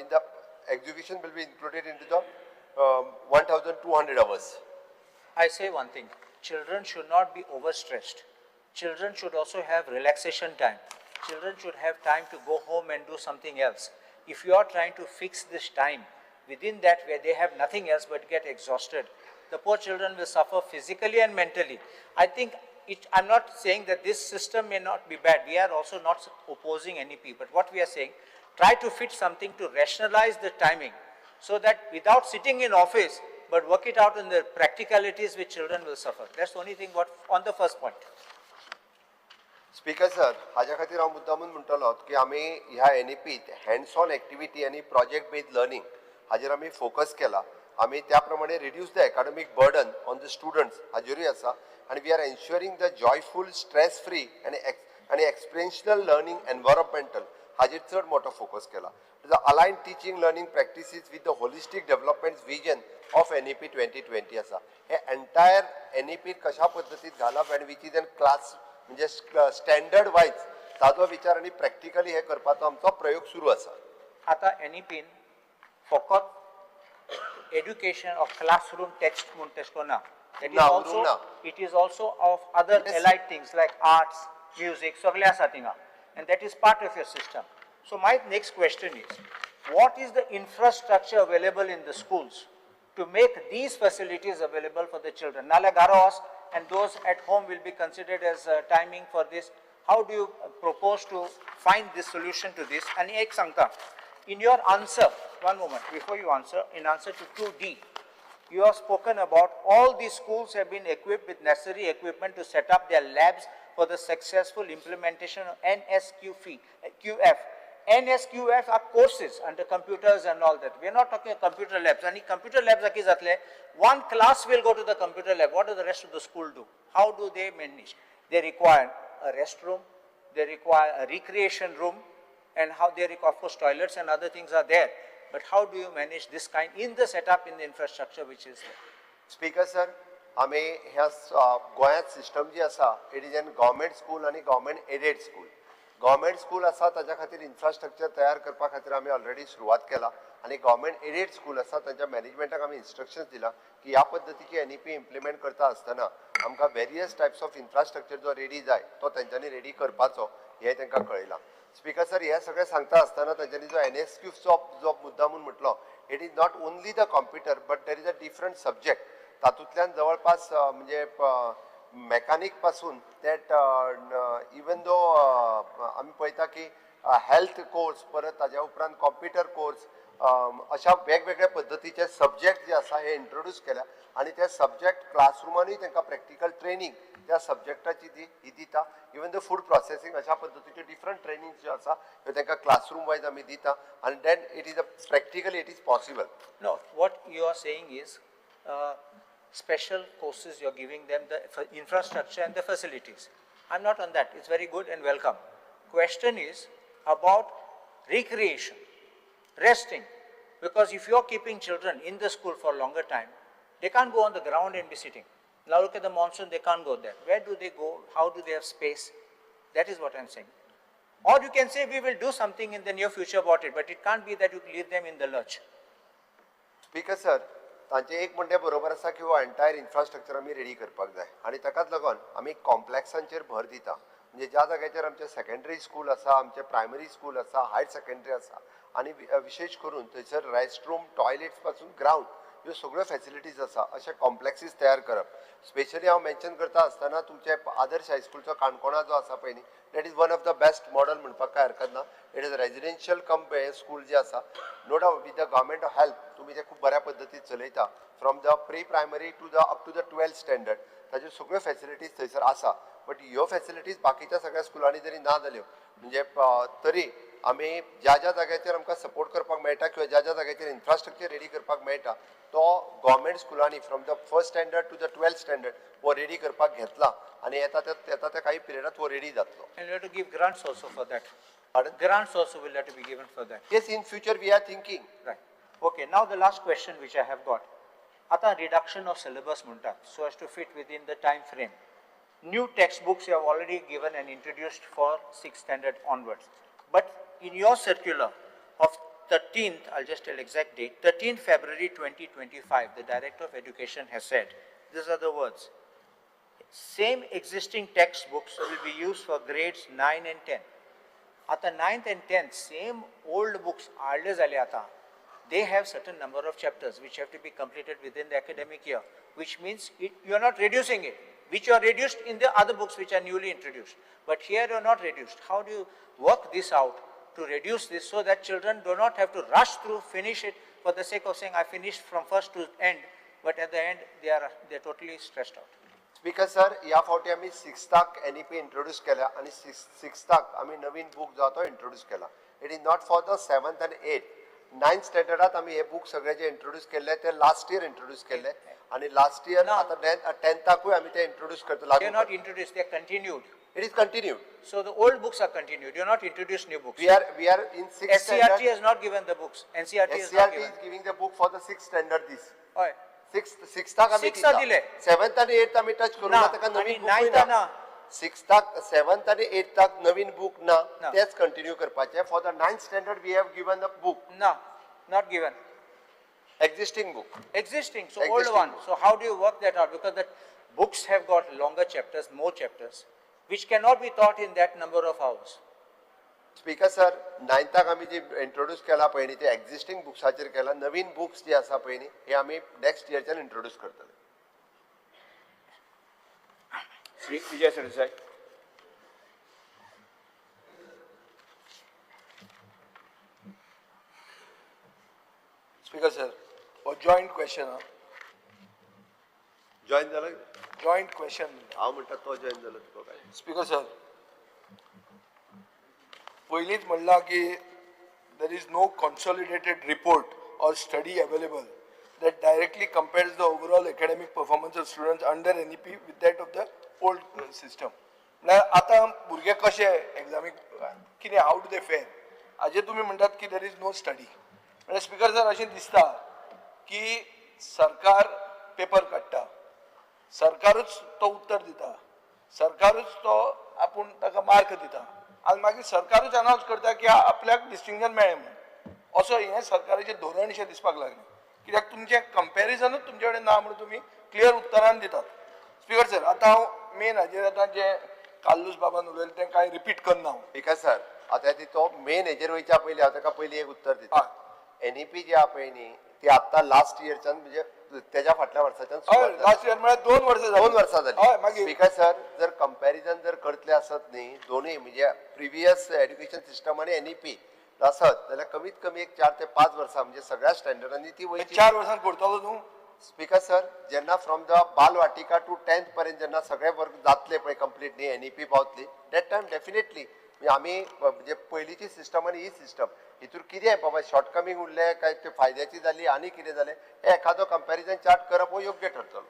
the execution will be included into the 1200 hours. I say one thing, children should not be overstressed. Children should also have relaxation time. Children should have time to go home and do something else. If you are trying to fix this time within that where they have nothing else but get exhausted, the poor children will suffer physically and mentally. I think I'm not saying that this system may not be bad. We are also not opposing NEP, but what we are saying, try to fit something to rationalize the timing so that without sitting in office, but work it out in the practicalities which children will suffer. That's the only thing what on the first point. Speaker sir, हाज्या खातीर हांव मुद्दामून म्हणटलो की आमी ह्या एनईपीत hands on activity आनी project based learning हाजेर आमी फोकस केला. आमी त्या प्रमाणे reduce the academic burden on the students हाजेरूय आसा आनी we are ensuring the joyful, stress free आनी एक्सपिरियन्शियल लर्निंग एनवायरमेंटल. हाजेर चड मोठो फोकस केला. Align teaching learning practices with the holistic development vision of NEP 2020 आसा. हे एंटायर एनईपी कशा पद्दतीत घालप and which is an class म्हणजे स्टँडर्ड वायज ताजो विचार आनी प्रॅक्टिकली हे करपाचो आमचो प्रयोग सुरू आसा. आतां एनईपीन फकत एड्युकेशन ऑफ क्लासरूम टेक्स्ट म्हूण तेश ना. That is ना, also उरूंक ना. It is also of other allied things like arts, music, सगळें आसा थिंगा, and that is part of your system. So my next question is, what is the infrastructure available in the schools to make these facilities available for the children? नाल्यार घरा वच and those at home will be considered as timing for this. How do you propose to find this solution to this? आनी एक सांगता, in your answer, one moment before you answer, in answer to 2D, you have spoken about all these schools have been equipped with necessary equipment to set up their labs for the successful implementation of NSQF. QF. NSQF are courses under computers and all that. We are not talking of computer labs. And computer labs are कितें जातलें? One class will go to the computer lab. What do the rest of the school do? How do they manage? They require a restroom, they require a recreation room, and how they require, of course, toilets and other things are there. But how do you manage this kind in the setup, in the infrastructure which is there? Speaker sir, आमी ह्या गोंयांत system जी आसा, it is an government school आनी government aided school. Government school आसा ताच्या खातीर infrastructure तयार करपा खातीर आमी ऑलरेडी सुरवात केला आनी गव्हर्मेंट एडेड स्कूल आसा तांच्या मॅनेजमेंटाक आमी इन्स्ट्रक्शन्स दिला की ह्या पद्दतीची एनईपी इम्प्लिमेंट करता आसतना आमकां वेरियस टायप्स ऑफ इन्फ्रास्ट्रक्चर जो रेडी जाय तो तेंच्यांनी रेडी करपाचो हें तांकां कळयलां. स्पीकर सर, हें सगळें सांगता आसतना तेंच्यांनी जो एनएसक्यूचो जो मुद्दा म्हूण म्हटलो, it is not only the computer but there is a different subject. तातूंतल्यान जवळपास म्हणजे मॅकानीक पासून that even दो आमी पळयता की हेल्थ कोर्स, परत ताज्या उपरांत कॉम्प्युटर कोर्स, अशा वेगवेगळ्या पद्दतीचे सब्जेक्ट जे आसा हे इंट्रोड्यूस केल्या आनी ते सब्जेक्ट क्लासरुमानूय तांकां प्रॅक्टिकल ट्रेनींग त्या सब्जेक्टाची ती ही दिता. इवन the food processing अशा पद्दतीच्यो डिफरंट ट्रेनींग ज्यो आसा ह्यो तांकां क्लासरूम वायज आमी दिता आनी then it is a practically it is possible. No, what you are saying is special courses, you are giving them the infrastructure and the facilities. I'm not on that. It's very good and welcome. Question is about recreation, resting. Because if you're keeping children in the school for longer time, they can't go on the ground and be sitting. Now look at the monsoon, they can't go there. Where do they go? How do they have space? That is what I'm saying. Or you can say we will do something in the near future about it, but it can't be that you leave them in the lurch. Speaker sir, तांचें एक म्हणणें बरोबर आसा की हो entire infrastructure आमी ready करपाक जाय आनी ताकाच लागून आमी कॉम्प्लेक्सांचेर भर दिता. म्हणजे ज्या जाग्याचेर आमचें सेकेंडरी स्कूल आसा, आमचें प्रायमरी स्कूल आसा, हायर सेकेंडरी आसा आनी विशेश करून थंयसर रेस्टरूम, टॉयलेट्स पासून ग्रावंड ह्यो सगळ्यो फॅसिलिटीज आसा अशे कॉम्प्लेक्सीस तयार करप. स्पेशली हांव मेन्शन करता आसतना तुमचे आदर्श हायस्कुलचो काणकोणा जो आसा पळय न्ही, that is one of the best model म्हणपाक कांय हरकत ना. It is residential cum school जे आसा, no doubt with the government help तुमी ते खूब बऱ्या पद्दतीन चलयता, from the pre primary to the up to the 12th standard ताज्यो सगळ्यो फॅसिलिटीज थंयसर आसा. बट ह्यो फॅसिलिटीज बाकीच्या सगळ्या स्कुलांनी जरी ना जाल्यो म्हणजे तरी आमी ज्या ज्या जाग्याचेर आमकां सपोर्ट करपाक मेळटा किंवा ज्या ज्या जाग्याचेर इन्फ्रास्ट्रक्चर रेडी करपाक मेळटा तो गव्हर्मेंट स्कुलांनी from the first standard to the 12th standard हो रेडी करपाक घेतला आनी येता त्या काही पिरियडात हो रेडी जातलो. And you have to give grants also for that. Pardon? Grants also will have to be given for that. Yes, in future we are thinking. Right. Okay, now the last question which I have got. आता reduction of syllabus म्हणतात so as to fit within the time frame. New textbooks you have already given and introduced for 6th standard onwards. But in your circular of 13th, I'll just tell exact date, 13th February 2025, the Director of Education has said, these are the words, same existing textbooks will be used for grades 9 and 10. आता 9th and 10th, same old books हाडले जाले आता, they have certain number of chapters which have to be completed within the academic year, which means you are not reducing it, which you are reduced in the other books which are newly introduced. But here you are not reduced. How do you work this out to reduce this so that children do not have to rush through, finish it for the sake of saying I finished from first to end, but at the end they are totally stressed out. Speaker sir, ह्या फावटी आमी सिक्स्थाक NEP introduce केल्या आनी सिक्स्थाक आमी नवीन book जो आसा तो इंट्रोड्यूस केला. It is not for the 7th and 8th. 9th स्टँडर्डात आमी हे बूक सगळे जे इंट्रोड्यूस केल्ले ते लास्ट इयर इंट्रोड्यूस केल्ले आनी लास्ट इयर ना. आतां टेंथाकूय आमी ते इंट्रोड्यूस करता, They are लागू not introduced, they are continued. It is continued. So the old books are continued, you are not introduced new books. We are in sixth SCRT has not given the books, NCERT has not SCRT given. Is giving the book for the sixth standard this. हय. सिक्स्थाक आमी Sixth दिले. Seventh आनी eighth आमी touch करूं ना, ना, ताका नवीन आनी बुकूय ninth ना. ना. सिक्स्थाक, सेव्हन्थ आनी एट्थाक नवीन बूक ना, ना. तेच कंटिन्यू करपाचे. For the ninth standard we have given the book. ना, not given. Existing book. Existing, so old Existing one. Book. So how do you work that out? Because the books have got longer chapters, more chapters, which cannot be taught in that number of hours. Speaker sir, नायन्थाक आमी जी introduce केला पळय न्ही, ते existing बुक्साचेर केला. नवीन books जे आसा पळय न्ही, हे आमी नेक्स्ट इयरच्यान इंट्रोड्यूस करतले. श्री विजय सरदेसाय. स्पीकर सर, हो जॉयंट क्वेश्चन हा. जॉईन जाला. Joint question. हांव म्हणटा तो जॉईन जालो तुका काय. स्पीकर सर, पयलींच म्हणलां की there is no consolidated report or study available that directly compares the overall academic performance of students under NEP with that of the old system. म्हळ्यार आतां भुरगे कशे एग्जामीक कितें, how do they fair, हाजेर तुमी म्हणटात की there is no study. म्हळ्यार स्पीकर सर, अशें दिसता की सरकार पेपर काडटा, सरकारूच तो उत्तर दिता, सरकारूच तो आपूण ताका मार्क दिता आनी मागीर सरकारूच अनावन्स करता की आपल्याक डिस्टिंक्शन मेळ्ळें म्हूण. असो हें सरकाराचें धोरण शें दिसपाक लागलें, कित्याक तुमचें कंपॅरिजनूच तुमचे कडेन ना म्हणून तुमी क्लियर उत्तरान दितात. स्पीकर सर, आतां हांव मेन हाजेर आतां जें कार्लूस बाबान उलयलें तें कांय रिपीट करना हांव. स्पीकर सर, आतां ती तो मेन हेजेर वयच्या पयलीं हांव ताका पयलीं एक उत्तर दिता. एनईपी जी आहा पळय न्ही, ती आत्तां लास्ट इयरच्यान, म्हणजे तेज्या फाटल्या वर्साच्यान हय. सुरवात जाली. लास्ट इयर म्हळ्यार 2 वर्सां जालीं. 2 वर्सां हय. जाली. मागीर स्पीकर सर, जर कंपॅरिजन जर करतले आसत न्ही, दोनूय म्हणजे प्रिवियस एड्युकेशन सिस्टम आनी एनईपी आसत जाल्यार कमीत कमी एक 4 ते 5 वर्सां, म्हणजे सगळ्या स्टँडर्डांनी ती वयची. 4 वर्सां करतलो तूं? स्पीकर सर, जेन्ना from the Balvatika two tenth पर्यंत जेन्ना सगळे वर्क जातले पळय कंप्लीट न्ही, एनईपी पावतली, that time definitely म्हणजे आमी म्हणजे पयलींची सिस्टम आनी ही सिस्टम हितूर कितें बाबा शॉर्टकमींग उरलें काय ते फायद्याची जाली आनी कितें जालें, हें एखादो कंपॅरिजन चार्ट करप हो योग्य ठरतलो.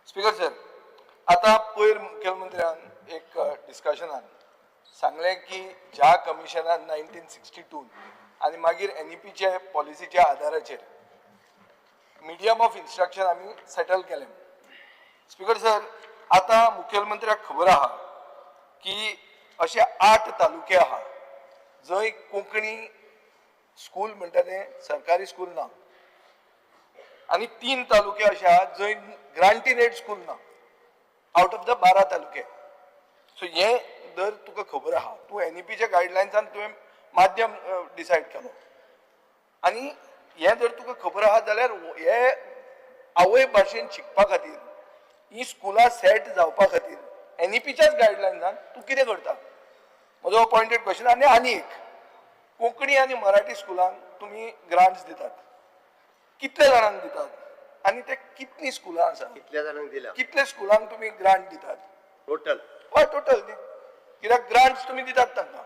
स्पीकर सर, आतां पयर मुख्यमंत्र्यान एक डिस्कशनान सांगलें की ज्या कमिशनान 1962 आनी मागीर एनईपीचे पॉलिसीच्या आदाराचेर मिडियम ऑफ इन्स्ट्रक्शन आमी सेटल केलें. स्पीकर सर, आतां मुखेलमंत्र्याक खबर आहा की अशे आठ तालुके आहा जंय कोंकणी स्कूल म्हणटा तें सरकारी स्कूल ना आनी तीन तालुके अशे आहात जंय ग्रांट इन एड स्कूल ना, आवट ऑफ the 12 तालुके. सो हें जर तुका खबर आहा, तूं एनईपीच्या गायडलायन्सान तुवें माध्यम डिसायड केलो आनी हें जर तुका खबर आहा जाल्यार हे आवय भाशेन शिकपा खातीर, ही स्कुलां सेट जावपा खातीर एनईपीच्याच गायडलायन्सान तूं कितें करता, म्हजो पॉयंटेड क्वेश्चन. आनी आनी एक, कोंकणी आनी मराठी स्कुलांक तुमी ग्रांट्स दितात, कितले जाणांक दितात आनी ते कितलीं स्कुलां आसा? कितल्या जाणांक दिल्या? कितले स्कुलांक तुमी ग्रांट दितात? टोटल? हय, टोटल न्ही, कित्याक ग्रांट्स तुमी दितात तांकां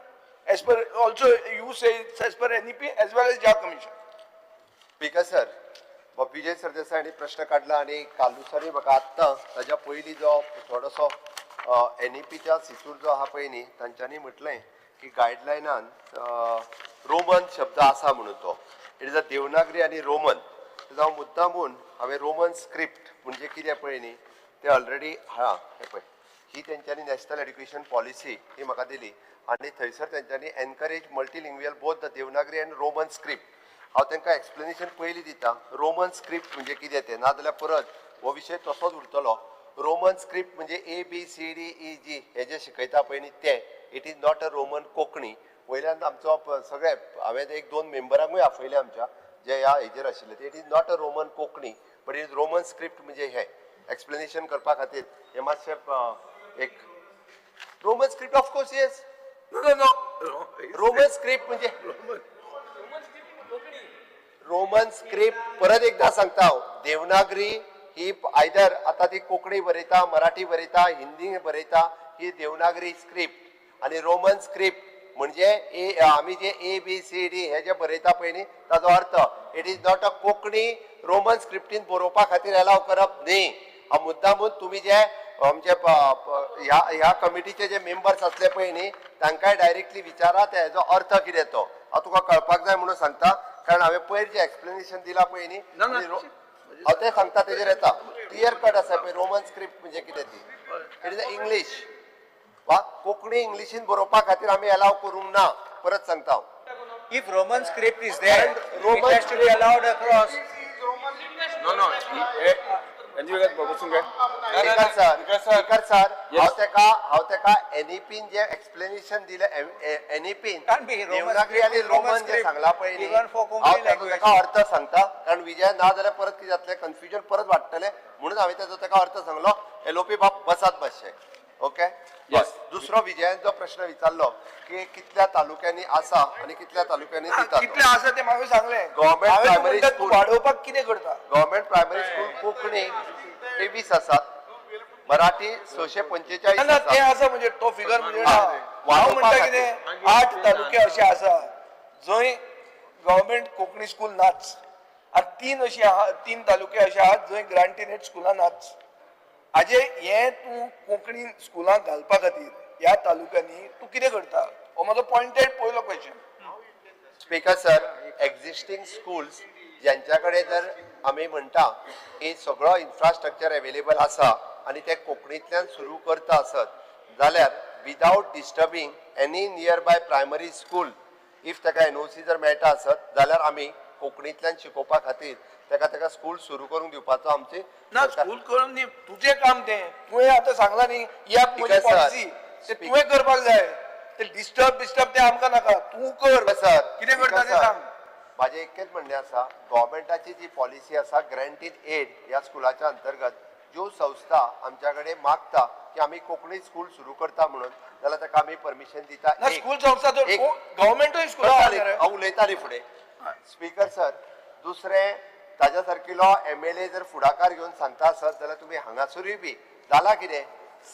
as per also you say as per NEP as well as Jha Commission. Speaker sir, Vijay Sardesai हांणी प्रश्न काडला आनी कालुसारी म्हाका आत्तां ताज्या पयलीं जो थोडोसो एनईपीच्या सिसूर जो आहा पळय न्ही, तांच्यांनी म्हटलें की गायडलायनान रोमन शब्द आसा म्हणून, तो it is a Devanagari आनी रोमन. तेजो हांव मुद्दामून हांवें रोमन स्क्रिप्ट म्हणजे कितें पळय न्ही ते ऑलरेडी हा हें पळय, ही तेंच्यांनी नॅशनल एड्युकेशन पॉलिसी ही म्हाका दिली आनी थंयसर तेंच्यांनी encourage multilingual, both the Devanagari and Roman script. हांव तांकां एक्सप्लेनेशन पयलीं दिता रोमन स्क्रिप्ट म्हणजे कितें तें, नाजाल्यार परत हो विशय तसोच उरतलो. रोमन स्क्रिप्ट म्हणजे A B C D E G हे जे शिकयता पळय न्ही ते. It is not a Roman Konkani. वयल्यान आमचो सगळे हांवें एक दोन मेंबरांकूय आपयले आमच्या जे ह्या हेजेर आशिल्ले. It is not a Roman Konkani but it is Roman script. म्हणजे हे एक्सप्लेनेशन करपा खातीर हे मातशें एक Roman script, of course, yes. No. Roman script म्हणजे रोमन स्क्रिप्ट, परत एकदा सांगता हांव, देवनागरी ही आयदर आता ती कोंकणी बरयता, मराठी बरयता, हिंदी बरयता, ही देवनागरी स्क्रिप्ट. आनी रोमन स्क्रिप्ट म्हणजे ए आमी जे ए बी सी डी हे जे बरयता पळय न्ही, ताजो अर्थ it is not a Konkani Roman स्क्रिप्टीन बरोवपा खातीर एलाव करप न्ही. हांव मुद्दामून तुमी जे आमचे ह्या ह्या कमिटीचे जे मेंबर्स आसले पळय न्ही, तांकांय डायरेक्टली विचारात हेजो अर्थ कितें तो. हांव तुका कळपाक जाय म्हणून सांगता, कारण हांवें पयर जें एक्सप्लेनेशन दिलां पळय न्ही, हांव तें सांगता, तेजेर येता. क्लियर कट आसा पळय रोमन स्क्रिप्ट म्हणजे कितें ती. It is a English वा कोंकणी इंग्लिशीन बरोवपा खातीर आमी एलाव करूंक ना, परत सांगता हांव. If Roman script is there, And Roman it has to be allowed across. No, बसून घे. स्पीकर सर, स्पीकर सर, हांव तेका एनईपीन जे एक्सप्लेनेशन दिलें, एनईपीन Can't be Roman Devanagari आनी script is Roman Roman J script. सांगला पळय न्ही, Even for Konkani हांव तेजो language. तेका अर्थ सांगता, कारण विजय ना जाल्यार परत कितें जातलें, कन्फ्युजन परत वाडटलें, म्हणून हांवें तेजो तेका अर्थ सांगलो. एलओपी बाब, बसात मातशे. ओके. दुसरो विजयान जो प्रश्न विचारलो की कितल्या तालुक्यांनी आसा आनी कितल्या तालुक्यांनी दितात. कितले आसा ते म्हाका सांगलें. Government हांवें primary म्हणटा तूं school. वाडोवपाक कितें करता? गव्हर्मेंट प्रायमरी स्कूल कोंकणी 23 आसात, मराठी 645 ना ना, ते आसात. आसा, म्हणजे तो फिगर म्हणजे हा, ना. हांव वाडोवपा म्हणटा खातीर. कितें, 8 तालुके अशे आसा जंय गव्हर्मेंट कोंकणी स्कूल नाच, आनी तीन अशी आहा, तीन तालुके अशे आहात जंय ग्रांट इन एड स्कुलां नाच. हाजे हें तूं कोंकणी स्कुलांक घालपा खातीर ह्या तालुक्यांनी तूं कितें करता, हो म्हजो पॉयंटेड पयलो question. Speaker sir, existing schools ज्यांच्या कडेन जर आमी म्हणटा की सगळो इन्फ्रास्ट्रक्चर अवेलेबल आसा आनी ते कोंकणींतल्यान सुरू करता आसत जाल्यार, without disturbing any nearby primary school, if ताका एनओसी जर मेळटा आसत जाल्यार, आमी कोंकणींतल्यान शिकोवपा खातीर ताका स्कूल सुरू करूंक दिवपाचो आमची ना, स्कूल करून न्ही, तुजें काम तें. तुवें आतां सांगलां न्ही, ही म्हजी सर. पॉलिसी, ते तुवें करपाक जाय. ते डिस्टर्ब डिस्टर्ब ते आमकां नाका, तूं कर. सर, कितें करता तें सांग. म्हाजें एकच म्हणणें आसा, गव्हर्मेंटाची जी पॉलिसी आसा ग्रँट इन एड ह्या स्कुलाच्या अंतर्गत, ज्यो संस्था आमच्या कडेन मागता की आमी कोंकणी स्कूल सुरू करता म्हणून, जाल्यार ताका आमी परमिशन दिता. ना, एक. स्कूल संस्था तर एक. गव्हर्मेंटूय स्कुलां गजाल एक, हांव उलयता न्ही फुडें. स्पीकर सर, दुसरें, ताज्या सारकिलो एमएलए जर फुडाकार घेवन सांगता आसत जाल्यार तुमी हांगासरूय बी जाला कितें,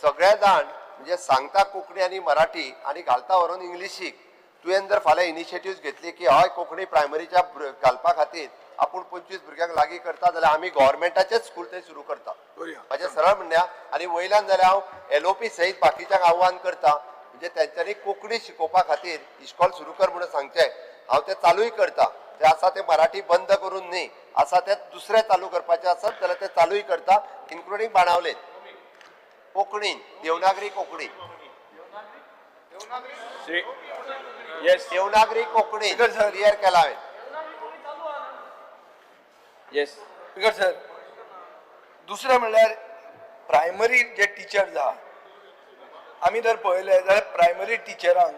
सगळे जाण म्हणजे सांगता कोंकणी आनी मराठी आनी घालता व्हरून इंग्लिशीक. तुवें जर फाल्यां इनिशिएटीव घेतली की हय, कोंकणी प्रायमरीच्या घालपा खातीर आपूण 25 भुरग्यांक लागीं करता जाल्यार आमी गव्हर्मेंटाचेच स्कूल थंय सुरू करता. म्हाजें सरळ म्हणणें आहा. आनी वयल्यान जाल्यार हांव एलओपी सयत बाकीच्यांक आव्हान करता, म्हणजे तेंच्यांनी कोंकणी शिकोवपा खातीर इश्कोल सुरू कर म्हणून सांगचें. हांव तें चालूय करता. ते आसा ते मराठी बंद करून न्ही, आसा ते दुसरे चालू करपाचे आसत जाल्यार ते चालूय करता, इन्क्लुडींग बाणावलेन कोंकणीन, Devanagari Konkani. Shri, yes. Devanagari Konkani speaker sir. Clear केला हांवें. येस. स्पीकर सर, दुसरें म्हणल्यार प्रायमरी जे टिचर्स आहा, आमी जर पळयलें जाल्यार प्रायमरी टिचरांक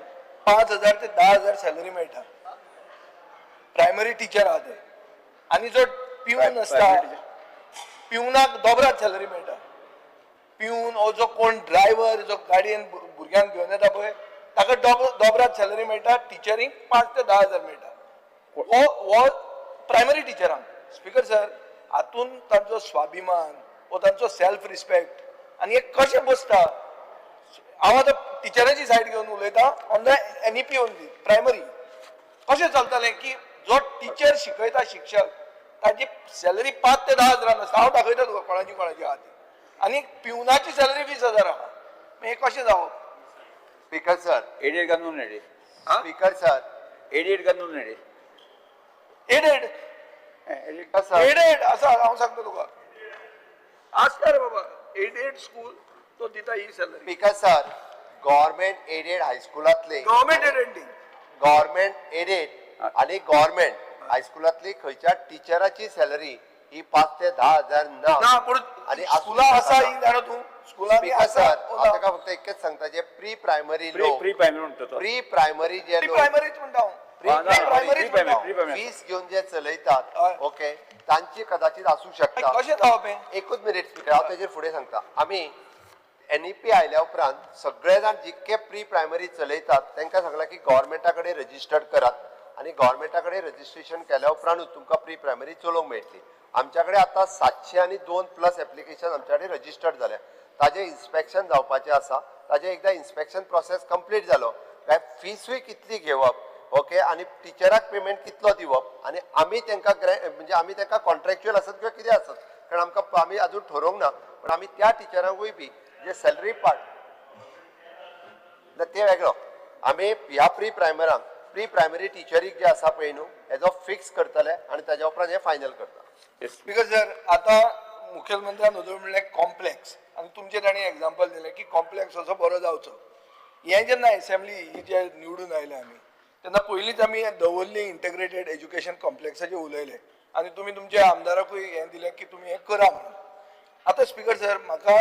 5,000 ते 10,000 सॅलरी मेळटा. प्रायमरी टिचर आहा ते, आनी जो पिवन आसता, पिवनाक दोबरात सॅलरी मेळटा. पिवन हो जो कोण ड्रायव्हर जो गाडयेन भुरग्यांक घेवन येता पळय, ताका दोबरात सॅलरी मेळटा. टिचरींक 5 ते 10 हजार मेळटा. हो हो प्रायमरी टिचरांक. स्पीकर सर, हातून तांचो स्वाभिमान वो तांचो सेल्फ रिस्पेक्ट आनी हे कशें बसता? हांव आतां टिचरांची सायड घेवन उलयतां on the NEP only. Primary कशें चलतलें की जो टिचर शिकयता, शिक्षक, ताची सॅलरी 5 ते 10 हजारान आसता. हांव दाखयता तुका कोणाची कोणाची आहा ती, आनी पिवनाची सॅलरी 20,000 आहा. मागीर हें कशें जावप? स्पीकर सर, एडेड का non aided? Speaker sir, aided का non aided? Aided. Speaker sir, aided आसा, हांव सांगता तुका, आसता रे बाबा एडेड स्कूल, तो दिता ही salary. Speaker sir, government aided हायस्कुलांतले गव्हर्मेंट एडेड न्ही. गव्हर्मेंट एडेड आणि गव्हर्मेंट हायस्कुलांतली खंयच्या टिचराची सॅलरी ही 5 ते 10 हजार ना. ना, पूण आणि स्कुलां आसा ही जाणा तूं, स्कुलांनी स्पीकर आसा. सर, हांव ताका फक्त एकच सांगता, जे प्री प्रायमरी लोक, प्री प्रायमरी म्हणटा तो. प्री प्रायमरी जे प्री लोक प्रायमरीच म्हणटा हांव. प्री हा, ना, प्रायमरीच प्री प्रायमरी, म्हणटा. Pre primary. फीस घेवन जे चलयतात, हय. ओके, तांची कदाचित आसूं शकता. कशें जावप हें? एकूच मिनिट स्पीकर, हांव तेजेर फुडें सांगता. आमी एनईपी आयल्या उपरांत सगळे जाण जितके प्री प्रायमरी चलयतात तांकां सांगलां की गव्हर्मेंटा कडेन रजिस्टर्ड करात आनी गव्हर्मेंटा कडेन रजिस्ट्रेशन केल्या उपरांतूच तुमकां प्री प्रायमरी चलोवंक मेळटली. आमच्या कडेन आतां 702 प्लस एप्लिकेशन आमच्या कडेन रजिस्टर्ड जाल्या. ताजें इन्स्पेक्शन जावपाचें आसा. ताजें एकदां इन्स्पेक्शन प्रोसेस कंप्लीट जालो काय फिसूय कितली घेवप, ओके, आनी टिचराक पेमेंट कितलो दिवप आनी आमी तांकां म्हणजे आमी तांकां कॉन्ट्रॅक्च्युअल आसत किंवा कितें आसत, कारण आमकां आमी अजून ठरोवंक ना, पण आमी त्या टिचरांकूय बी जे जे सॅलरी पार्ट ना ते वेगळो. आमी ह्या प्री प्रायमरांक प्री प्रायमरी टिचरीक जे आसा पळय न्हू हेजो फिक्स करतले आनी ताज्या उपरांत हे फायनल करता. स्पीकर सर, आतां मुखेलमंत्र्यान उदय म्हणलें कॉम्प्लेक्स, आनी तुमचें तांणी एग्जाम्पल दिलें की कॉम्प्लेक्स असो बरो जावचो. हें जेन्ना एसेंब्ली ही जे निवडून आयले आमी तेन्ना पयलींच आमी दवर्ली इंटग्रेटेड एज्युकेशन कॉम्प्लेक्साचेर उलयले आनी तुमी तुमच्या आमदाराकूय हें दिलें की तुमी हें करा म्हणून. आतां स्पीकर सर, म्हाका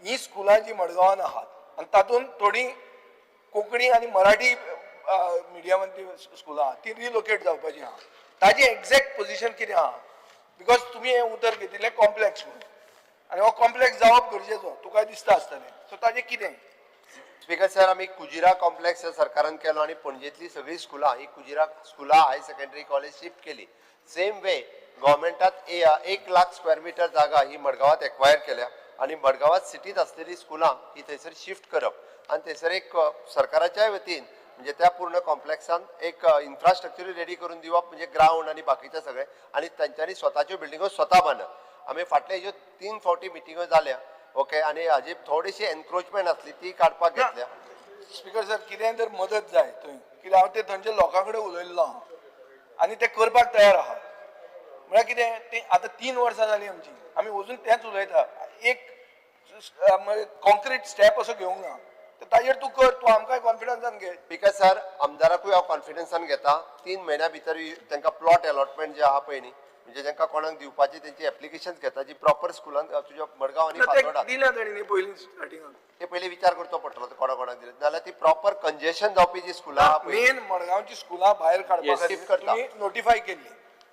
ही स्कुलां जीं मडगांवान आहात आनी तातूंत थोडीं कोंकणी आनी मराठी मिडियमान ती स्कुलां आहा ती रिलोकेट जावपाची आहा, ताजी एग्जॅक्ट पोजिशन कितें आहा? Because तुमी हें उतर घेतिल्लें कॉम्प्लेक्स म्हणून आनी हो कॉम्प्लेक्स जावप गरजेचो तुका दिसता आसतलें, सो ताजें कितें? स्पीकर सर, आमी कुजिरा कॉम्प्लेक्स सरकारान केलो आनी पणजेंतली सगळीं स्कुलां ही कुजिरा स्कुलां हायर सेकंडरी कॉलेज शिफ्ट केली. सेम वे गव्हर्मेंटात 1 लाख स्क्वेअर मिटर जागा ही मडगांवात एक्वायर केल्या आनी मडगांवात सिटींत आसलेली स्कुलां ही थंयसर शिफ्ट करप आनी थंयसर एक सरकाराच्याय वतीन म्हणजे त्या पूर्ण कॉम्प्लेक्सान एक इन्फ्रास्ट्रक्चरूय रेडी करून दिवप, म्हणजे ग्रावंड आनी बाकीचें सगळें, आनी तांच्यांनी स्वताच्यो बिल्डिंगो स्वता बांदप. आमी फाटले ह्यो 3 फावटी मिटिंगो जाल्या, ओके, आनी हाजी थोडीशी एनक्रोचमेंट आसली ती काडपाक घेतल्या. स्पीकर सर, कितेंय तर मदत जाय थंय, कित्याक हांव ते थंयच्या लोकां कडेन उलयल्लो आहा आनी ते करपाक तयार आहा. म्हळ्यार कितें तें आतां 3 वर्सां जालीं आमची, आमी वचून तेंच उलयता, एक कॉन्क्रीट स्टेप असो घेवंक ना, तर ताजेर तूं कर, तूं आमकांय कॉन्फिडन्सान घे. स्पीकर सर, आमदाराकूय हांव कॉन्फिडन्सान घेता. 3 म्हयन्या भितर तांकां प्लॉट एलॉटमेंट जे आहा पळय न्ही, म्हणजे तांकां कोणाक दिवपाची तेंची एप्लिकेशन्स घेता जी प्रॉपर स्कुलान तुज्या मडगांव आनी फातोर्डा दिल्या ताणी न्ही पयलीं स्टार्टिंगाक, ते पयलीं विचार करचो पडटलो कोणा कोणाक दिले, नाल्यार ती प्रॉपर कंजेशन जावपी जी स्कुलां आहा पळय मेन मडगांवची स्कुलां भायर काडपा खातीर तुमी नोटिफाय केल्ली.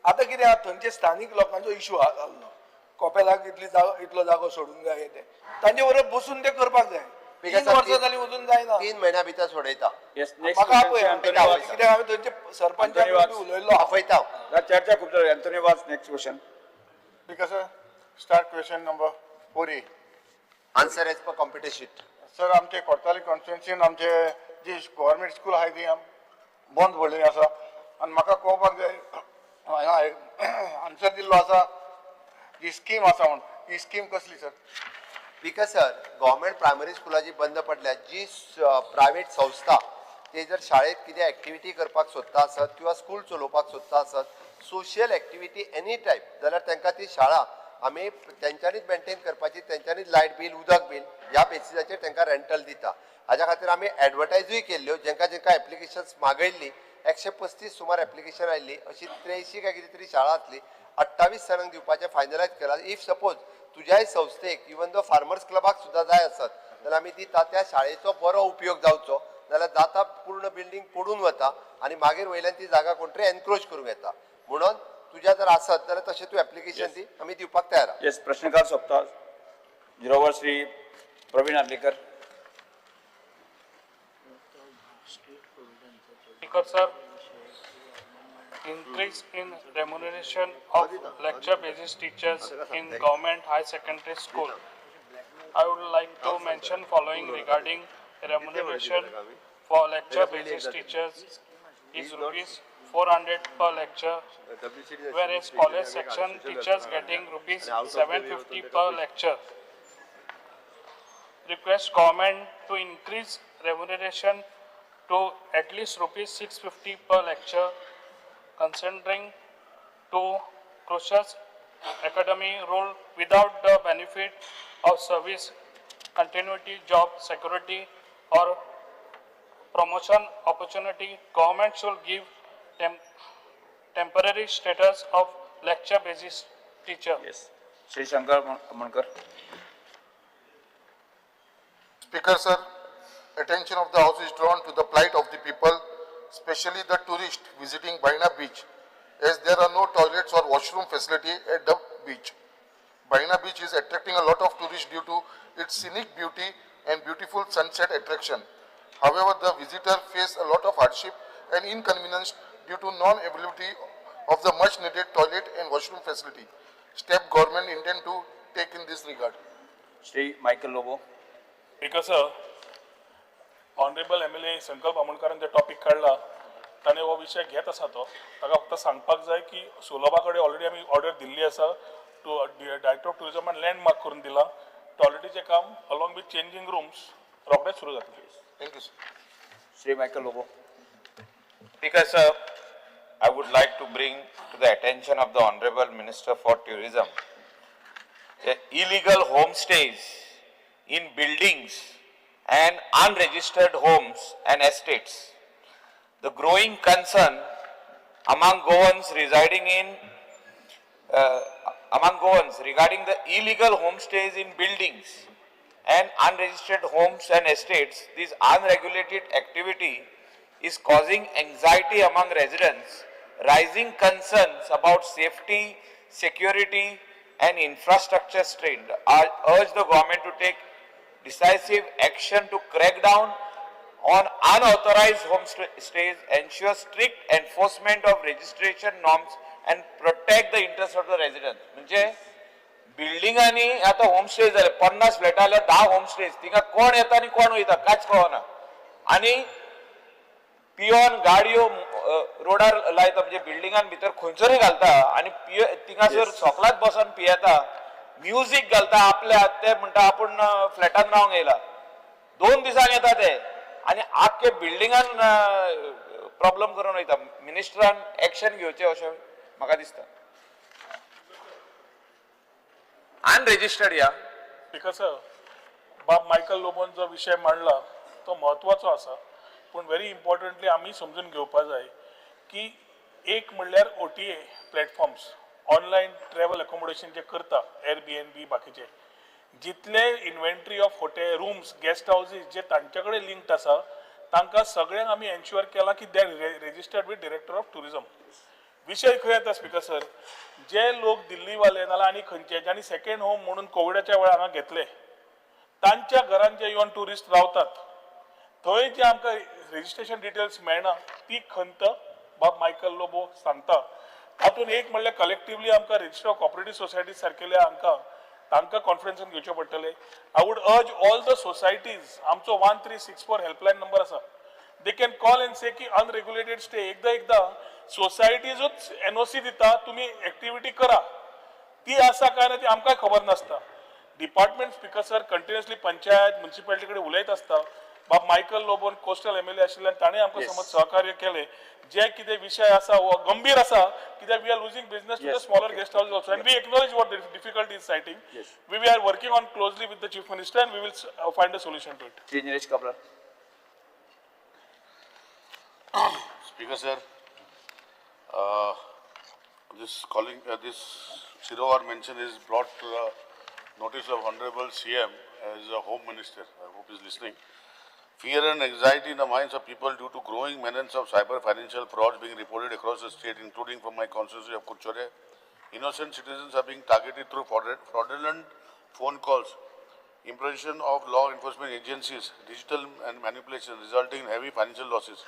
आतां कितें आहा, थंयचे स्थानीक लोकांचो इशू आसलो, कोपेलाक इतली जागो इतलो जागो सोडूंक जाय, ते तांचे बरोबर बसून ते करपाक जाय. 3 वर्सां जालीं वचून जायना, 3 म्हयन्या भितर सोडयता. म्हाका आपय, कित्याक हांवें थंयचे सरपंचान उलयल्लो. आपयता. चर्चा खूब जाली. Antonio Vaz, next question. Speaker sir, start question number 4A. Answer as per computer sheet. Sir, आमचे कोर्ताली कॉन्स्टिट्युन्सीन आमचे जी गव्हर्मेंट स्कूल आहाय ती बंद पडलेली आसा आनी म्हाका कळपाक जाय, आन्सर दिल्लो आसा जी स्कीम आसा म्हूण, ही स्कीम कसली sir? Speaker sir, government primary स्कुलां जी बंद पडल्या, जी प्रायवेट संस्था ते जर शाळेत कितें एक्टिविटी करपाक सोदता आसत किंवा स्कूल चलोवपाक सोदता आसत, सोशल एक्टिविटी एनी टायप, जाल्यार तांकां ती शाळा आमी तेंच्यांनीच मेनटेन करपाची, तेंच्यांनीच लायट बील, उदक बील ह्या बेसिसाचेर तांकां रेंटल दिता. हाज्या खातीर आमी एडवर्टायजूय केल्ल्यो, जेंकां जेंकां एप्लिकेशन्स मागयल्ली 135 सुमार एप्लिकेशन आयिल्ली, अशी 83 काय कितें तरी शाळा आसली, 28 जाणांक दिवपाचें फायनलायज केलां. If suppose तुज्याय संस्थेक इवन दो फार्मर्स क्लबाक सुद्दां जाय आसत जाल्यार आमी दिता, त्या शाळेचो बरो उपयोग जावचो, जाल्यार जाता पूर्ण बिल्डींग पडून वता आनी मागीर वयल्यान ती जागा कोण तरी एनक्रोच करूंक येता. म्हणून तुज्या जर आसत जाल्यार तशें तूं एप्लिकेशन दी, आमी दिवपाक तयार आहा. येस, प्रश्नकाल सोंपता. Zero Shri Praveen Arlekar. Speaker sir, increase in remuneration of lecture basis teachers in government high secondary school. I would like to mention following regarding remuneration for lecture basis teachers is rupees 400 per lecture, whereas college section teachers getting rupees 750 per lecture. Request government to increase remuneration to at least rupees 650 per lecture, considering to crucial academy role without the benefit of service continuity, job security or promotion opportunity. Government should give temporary status of lecture basis teacher. Yes. Shri Shankar Amonkar. Speaker sir, attention of the house is drawn to the plight of the people, especially the tourists visiting Baina Beach, as there are no toilets or washroom facility at the beach. Baina Beach is attracting a lot of tourists due to its scenic beauty and beautiful sunset attraction. However, the visitor face a lot of hardship and inconvenience due to non-availability of the much needed toilet and washroom facility. Step government intend to take in this regard. Shri Michael Lobo. Speaker sir, honourable MLA Sankalp आमोणकारान J topic काडला ताणें हो विशय घेत आसा, तो ताका फक्त सांगपाक जाय की सोलोबा कडेन ऑलरेडी आमी ऑर्डर दिल्ली आसा टू डायरेक्टर ऑफ टुरिजमान लँडमार्क करून दिला. टॉयलेटीचें काम अलॉंग विथ चेंजींग रूम्स रोखडेंच सुरू जातलें. Thank you sir. Shri Michael Lobo. Speaker sir, I would like to bring to the attention of the Honorable Minister for Tourism the illegal homestays in buildings and unregistered homes and estates. The growing concern among Goans residing in among Goans regarding the illegal homestays in buildings and unregistered homes and estates, this unregulated activity is causing anxiety among residents, raising concerns about safety, security, and infrastructure strain. I urge the government to take decisive action to crack down on unauthorized homestays, ensure strict enforcement of registration norms, and protect the interests of the residents. म्हणजे बिल्डिंगांनी आता homestay जाले, 50 फ्लॅटां जाल्यार 10 homestays, थिंगा कोण येता आनी कोण वयता कांयच कळना. आनी पियोन गाडयो रोडार लायता, म्हणजे बिल्डिंगान भितर खंयसरूय घालता आनी पियो थिंगासर सोकलात बसून पियेता, म्युजीक घालता आपल्या. ते म्हणटा आपूण फ्लॅटान रावंक येयला, 2 दिसांक येता ते आनी आख्खे बिल्डिंगान प्रॉब्लम करून वयता. मिनिस्टरान एक्शन घेवचें अशें म्हाका दिसता. अनरेजिस्टर्ड या स्पीकर सर, बाब मायकल लोबोन जो विशय मांडला तो म्हत्वाचो आसा, पूण व्हेरी इम्पॉर्टंटली आमी समजून घेवपा जाय की एक म्हणल्यार OTA platforms, online travel accommodation जे करता, एअरबीएनबी बाकीचे, जितले inventory of hotel rooms, guest houses जे तांचे कडेन लिंक्ड आसा, तांकां सगळ्यांक आमी एन्श्युअर केलां की they are registered with director of tourism. विशय खंय येता स्पीकर सर, जे लोक दिल्लीवाले नाल्यार आनी खंयचे जांणी सेकंड होम म्हणून कोविडाच्या वेळार हांगा घेतले, तांच्या घरान जे येवन ट्युरिस्ट रावतात थंय जे आमकां रजिस्ट्रेशन डिटेल्स मेळना ती खंत बाब मायकल लोबो सांगता. तातूंत एक म्हणल्यार कलेक्टिवली आमकां रजिस्टर ऑफ कॉपरेटीव सोसायटी सारकेले हांकां तांकां कॉन्फिडन्सान घेवचें पडटलें. I would urge all the societies, आमचो 1364 हेल्पलायन नंबर आसा, they can call and say की अनरेग्युलेटेड स्टे. एकदां एकदां सोसायटीजूच एनओसी दिता, तुमी एक्टिविटी करा, ती आसा काय ना ती आमकां खबर नासता. Department speaker sir continuously panchayat municipality कडेन उलयत आसता. बाब मायकल लोबोन कोस्टल एमएलए आशिल्ल्यान ताणें आमकां समज सहकार्य केलें. जे कितें विशय आसा हो गंभीर आसा, कित्याक we are losing business to the smaller guest house also, and we acknowledge what difficulty is citing. We are working on closely with the chief minister and we will find a solution to it. Shri Nilesh Cabral. Speaker sir, this calling, this Sirovar mention is brought to the notice of Honorable CM as a Home Minister. I hope he is listening. Fear and anxiety in the minds of people due to growing menace of cyber financial frauds being reported across the state, including from my constituency of Curchorem. Innocent citizens are being targeted through fraudulent phone calls, impersonation of law enforcement agencies, digital and manipulation, resulting in heavy financial losses.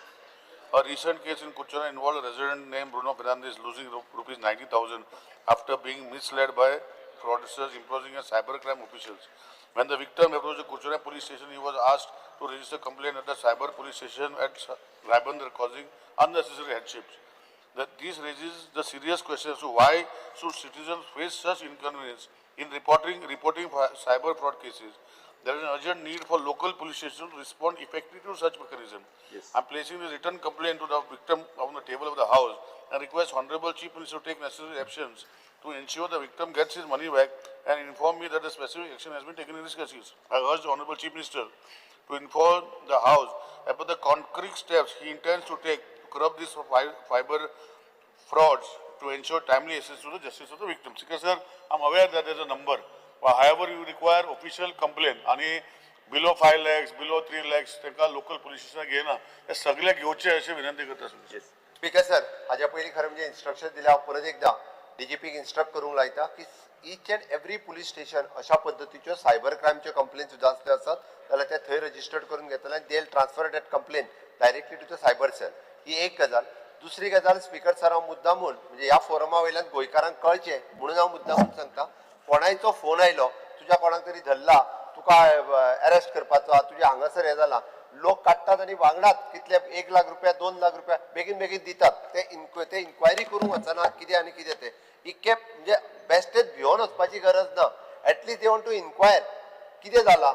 A recent case in Curchorem involved a resident named Bruno Fernandez losing rupees 90,000 after being misled by fraudsters imposing as cybercrime officials. When the victim approached the Curchorem police station, he was asked to register complaint at the cyber police station at Ribandar, causing unnecessary hardships. This raises the serious question as to why should citizens face such inconvenience in reporting cyber fraud cases. There is an urgent need for local police stations to respond effectively to such mechanism. Yes. I am placing the written complaint to the victim on the table of the house and request Honorable Chief Minister to take necessary actions to ensure the victim gets his money back and inform me that the specific action has been taken in this case. I urge the Honorable Chief Minister to inform the house about the concrete steps he intends to take to curb these fiber frauds to ensure timely access to the justice of the victims. Because sir, I am aware that there is a number. However, you require official complaint. आणि below 5 lakhs, below 3 lakhs, तांकां local police station घेयना, हे सगळे घेवचे अशें विनंती करता. Speaker sir, हाज्या पयलीं खरें म्हणजे इन्स्ट्रक्शन दिल्या, हांव परत एकदां डीजीपीक इन्स्ट्रक्ट करूंक लायता की each and every police station अशा पद्दतीच्यो सायबर क्रायमच्यो कंप्लेन सुद्दां आसल्यो आसत जाल्यार ते थंय रजिस्टर्ड करून घेतले आनी they transfer that complain directly to the cyber cell. ही एक गजाल. दुसरी गजाल स्पीकर सर, हांव मुद्दामून म्हणजे ह्या फोरमा वयल्यान गोंयकारांक कळचें म्हणून हांव मुद्दामून सांगता, कोणायचो फोन आयलो, तुज्या कोणाक तरी धरला, तुका अरेस्ट करपाचो, तुजें हांगासर हें जालां, लोक काडटात आनी वांगडात कितले 1 लाख रुपया 2 लाख रुपया बेगीन बेगीन दितात. ते इन्क्वायरी करूंक वचना कितें आनी कितें तें इतकें म्हणजे बेस्टेच भियोन वचपाची गरज ना. At least they want to inquire. कितें जालां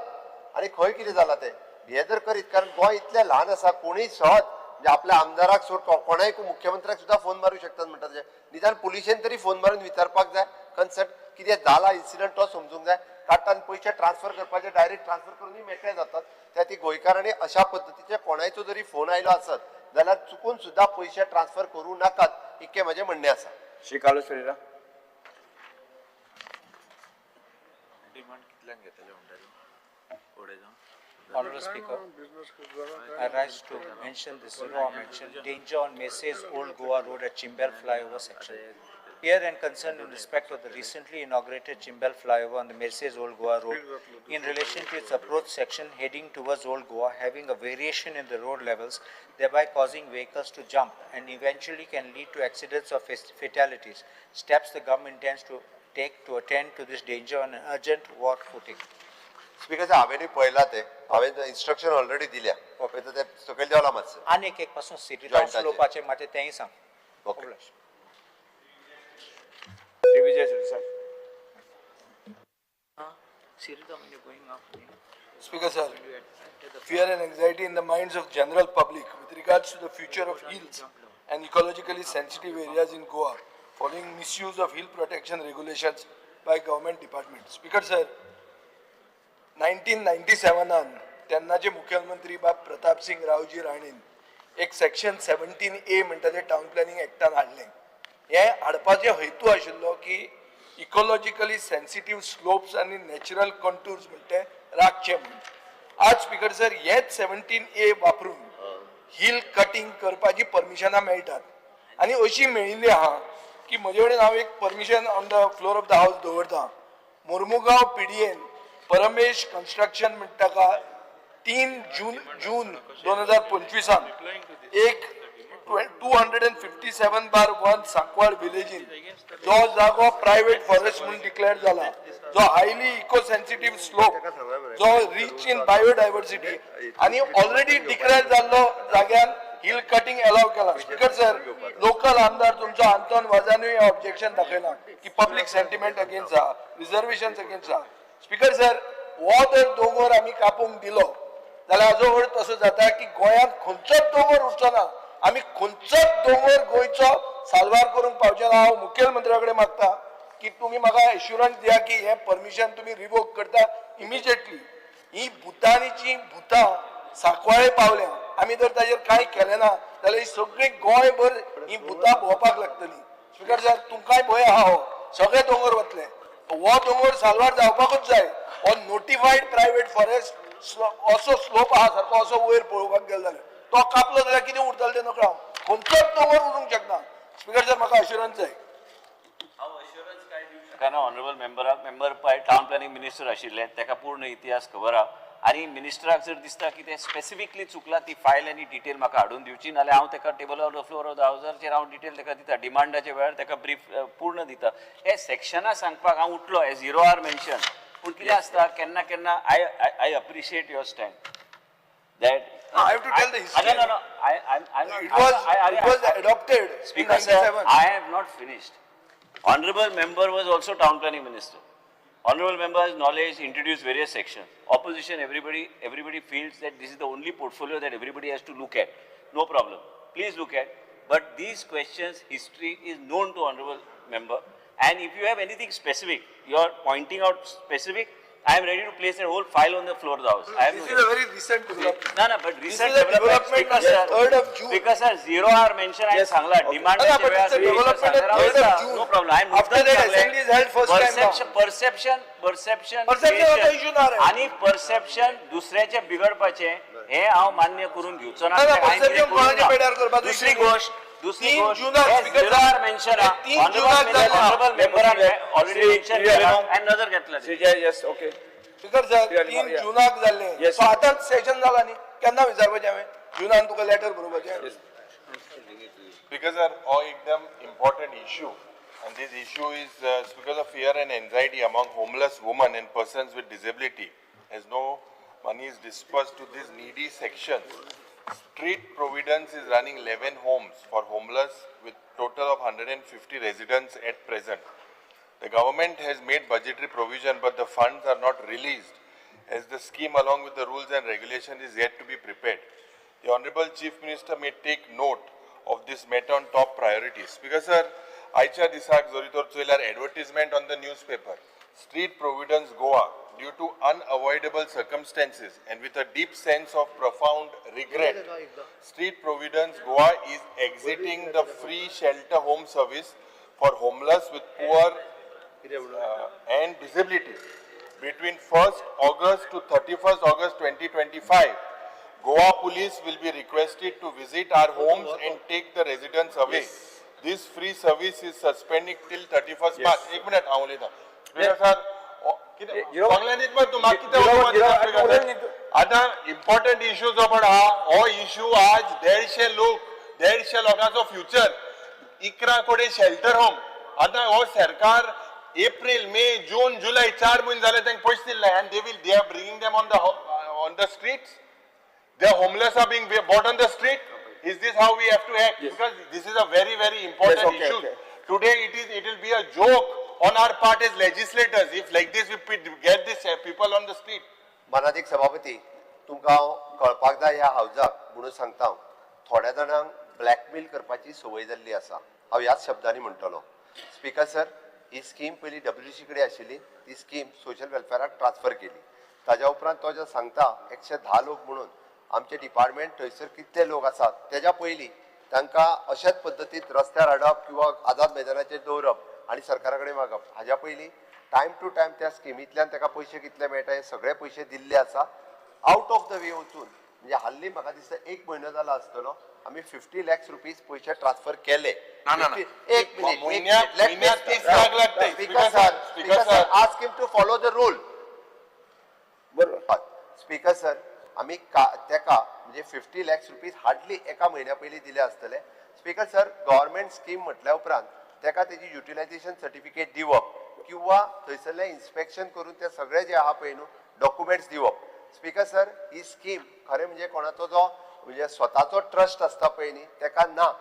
आनी खंय कितें जालां तें हें जर करीत, कारण गोंय इतलें ल्हान आसा, कोणूय सहज म्हणजे आपल्या आमदाराक सोड कोणाय मुख्यमंत्र्याक सुद्दां फोन मारूंक शकतात म्हणटा तशें निदान पुलिशेन तरी फोन मारून विचारपाक जाय कन्सर्ट कितें जाला इन्सिडंट तो समजूंक जाय. काडटा आनी पयशे ट्रान्सफर करपाचे डायरेक्ट ट्रान्सफर करूनय मेकळे जातात. त्या ती गोंयकारांनी अशा पद्दतीचे कोणायचो जरी फोन आयलो आसत जाल्यार चुकून सुद्दां पयशे ट्रान्सफर करूं नाकात इतकें म्हजें म्हणणें आसा. Shri Carlos Ferreira. Honorable Speaker, I rise to mention the zero mention danger on Messrs. Old Goa Road at Chimbel Flyover section. Fear and concern in respect of the recently inaugurated Chimbel Flyover on the Messrs. Old Goa Road in relation to its approach section heading towards Old Goa having a variation in the road levels, thereby causing vehicles to jump and eventually can lead to accidents or fatalities. Steps the government intends to take to attend to this danger on an urgent war footing. Speaker sir, हांवेंनूय पळयलां तें, हांवें instruction already दिल्या, पळयता तें सकयल देंवलां मातशें. आनी एक पासून सिटी स्लोपाचें मातशें तेंय सांग. Okay. Shri Vijay Sardesai. Speaker sir, fear and anxiety in the minds of general public with regards to the future of hills and ecologically sensitive areas in Goa following misuse of hill protection regulations by government departments. Speaker sir, 1997 तेन्नाचे मुख्यमंत्री बाब प्रताप सिंग रावजी राणेन एक section 17A म्हणटा ते town planning एक्टान हाडलें. हें हाडपाचो हेतू आशिल्लो की इकोलॉजिकली सेन्सिटीव स्लोप्स आनी नॅचरल कंटूर्स म्हणटे राखचे म्हणून. आज स्पीकर सर हेच 17A वापरून हिल कटिंग करपाची परमिशनां मेळटात आनी अशी मेळिल्ली आहा की म्हजे कडेन हांव एक permission on the floor of the house दवरता. मोर्मुगांव PDN Paramesh construction म्हणटा ताका 3 जून 2025 एक 257/1 सांकवाळ विलेजीन जो जागो प्रायव्हेट फॉरेस्ट म्हणून डिक्लेअर जाला, जो हायली इको सेन्सिटीव स्लोप, जो रिच इन बायोडायवर्सिटी आनी ऑलरेडी डिक्लेअर जाल्लो जाग्यान हिल कटिंग अलाव केला. स्पीकर सर, लोकल आमदार तुमचो आंतोन वाजानूय ऑब्जेक्शन दाखयला की पब्लीक सेंटिमेंट अगेन्स्ट आहा, रिजर्वेशन अगेन्स्ट आहा. स्पीकर सर, हो जर दोंगर आमी कापूंक दिलो जाल्यार हाजो अर्थ असो जाता की गोंयांत खंयचोच दोंगर उरचो ना, आमी खंयचोच दोंगर गोंयचो साल्वार करूंक पावचे ना. हांव मुखेलमंत्र्या कडेन मागता की तुमी म्हाका एश्युरन्स दिया की हें परमिशन तुमी रिवोक करता इमिजिएटली. ही भुतानीची भुतां सांकवाळे पावल्या, आमी जर ताजेर कांय केलें ना जाल्यार ही सगळी गोंयभर ही भुतां भोंवपाक लागतली. स्पीकर सर, तुमकांय भंय आहा, हो सगळे दोंगर वतले, हो दोंगर साल्वार जावपाकूच जाय. हो नोटिफायड प्रायव्हेट फॉरेस्ट असो स्लोप आहा सारको असो वयर पळोवपाक गेलो जाल्यार तो कापलो जाल्यार कितें उरतलें तें नकळो हांव, खंयचोच दोंगर उरूंक शकना. स्पीकर सर, म्हाका अश्युरन्स जाय. शकना ऑनरेबल मेंबराक, मेंबर पळय टावन प्लॅनिंग मिनिस्टर आशिल्ले, ताका पूर्ण इतिहास खबर आहा आनी मिनिस्टराक जर दिसता की ते स्पेसिफिकली चुकला ती फायल आनी डिटेल म्हाका हाडून दिवची, नाल्यार हांव ताका table of the floor of the हावजाचेर हांव डिटेल ताका दिता, डिमांडाच्या वेळार ताका ब्रीफ पूर्ण दिता. हे सेक्शनां सांगपाक हांव उठलो एज झिरो आर मेन्शन, पूण कितें आसता केन्ना केन्ना I appreciate your stand that I have to tell the history. No, no, no. It was adopted in Speaker sir, 97. I have not finished. Honorable member was also town planning minister. Honorable member has knowledge, introduced various sections. Opposition, everybody feels that this is the only portfolio that everybody has to look at. No problem. Please look at. But these questions, history is known to honorable member. And if you have anything specific, you are pointing out specific, I am ready to place a whole file on the floor of the house. I This is a very recent development. No, no, but recent This is a development, development on the 3rd of June. Because sir, 0 hour mention I सांगला. Demand No, no, but it's a development at 3rd of June. No problem. I am After that, assembly is held first time now. Perception, perception, Perception आता issue ना रे. आणि perception दुसऱ्याचे बिघडपाचे हे हांव मान्य करून घेवचो ना. ना, ना, perception कोणाच्या पेड्यार करपाचो दुसरी issue न्ही. गोष्ट, दुसरी 3 गोष्ट, जुनाक हे speaker zero sir, hour mention हे 3 जुनाक जालें. ऑनरेबल मेंबरान ऑलरेडी मेन्शन केला हांवें नजर घेतला. Yes, okay. Speaker sir, 3 जुनाक जाल्लें. सो आतां सेशन जाला न्ही, केन्ना विचारपाचें हांवें? जुनान तुका लेटर बरोवपाचें. Speaker sir, हो एकदम important issue, and this issue is because of fear and anxiety among homeless women and persons with disability, as no money is dispersed to these needy sections. Street Providence is running 11 homes for homeless with total of 150 residents at present. The government has made budgetary provision, but the funds are not released as the scheme along with the rules and regulation is yet to be prepared. The Honorable Chief Minister may take note of this matter on top priority. Speaker sir, आयच्या दिसाक जरी तर चोयल्यार advertisement on the newspaper, Street Providence Goa, due to unavoidable circumstances and with a deep sense of profound regret, Street Providence Goa is exiting the free shelter home service for homeless with poor and disabilities. Between 1st August to 31st August 2025, Goa Police will be requested to visit our homes and take the residents away. Yes. This free service is suspended till 31st March. एक minute हांव उलयतां. Sir, online तूं म्हाका कितें आतां important issue जो पण आहा, हो इश्यू आज 150 लोक, 150 लोकांचो फ्युचर, 11 कडेन शेल्टर होम. आतां हो सरकार एप्रिल, मे, जून, जुलय 4 म्हयने जाले तांकां पयशे दिले and they are bringing them on the streets. The homeless are being brought on the street. Is this how we have to act? Yes. Because this is a very, very important issue. Okay. Today it will be a joke on our part as legislators if like this we get this people on the street. मानादीक सभापती, तुमकां हांव कळपाक जाय ह्या हावजाक म्हणून सांगता, हांव थोड्या जाणांक ब्लॅकमेल करपाची संवय जाल्ली आसा, हांव ह्याच शब्दांनी म्हणटलो. स्पीकर सर, ही स्कीम पयली डब्ल्यूसी कडेन आशिल्ली, ती स्कीम सोशल वेलफेअराक ट्रान्सफर केली. ताज्या उपरांत तो जो सांगता 110 लोक म्हणून आमचे डिपार्टमेंट थंयसर कितले लोक आसात तेज्या पयलीं तांकां अशाच पद्दतीन रस्त्यार हाडप किंवा आझाद मैदानाचेर दवरप आनी सरकारा कडेन मागप, हाज्या पयलीं टायम टू टायम त्या स्किमींतल्यान ताका पयशे कितले मेळटा हे सगळे पयशे दिल्ले आसा. आउट ऑफ the वे वचून म्हणजे हाल्ली म्हाका दिसता 1 म्हयनो जाला आसतलो, आमी 50 लॅक्स रुपीज पयशे ट्रान्सफर केले. एक minute, speaker sir, ask him to follow the rule. बरोबर स्पीकर सर, आमी तेका म्हणजे 50 लॅक्स रुपीज हार्डली एका म्हयन्या पयलीं दिले आसतले. स्पीकर सर, गव्हर्मेंट स्कीम म्हटल्या उपरांत तेका तेजी युटिलायझेशन सर्टिफिकेट दिवप किंवा थंयसरलें इन्स्पेक्शन करून ते सगळे जे आहा पळय न्हू डॉक्युमेंट्स दिवप. स्पीकर सर, ही स्कीम खरें म्हणजे कोणाचो जो म्हणजे स्वताचो ट्रस्ट आसता पळय न्ही तेका ना,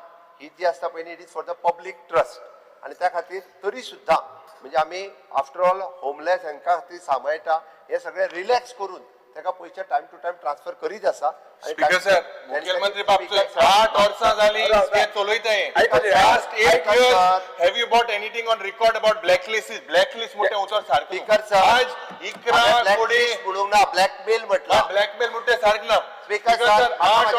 ही जी आसता पळय न्ही it is for the public trust. आनी त्या खातीर तरी सुद्दां म्हणजे आमी आफ्टर ऑल होमलेस हांकां खातीर सांबाळटा, हे सगळे रिलॅक्स करून तेका पयशे टायम टू टायम ट्रान्सफर करीत आसा. स्पीकर सर, मुख्यमंत्री बाब 8 वर्सां जाली हे चलयताय. Last 8 years have you brought anything on record about blacklist? Blacklist मोठे उतर सारखं. स्पीकर सर, आज 11 कोटी म्हणूंक ना, ब्लॅकमेल म्हटलं, ब्लॅकमेल मोठे सारखं ना. स्पीकर सर, 8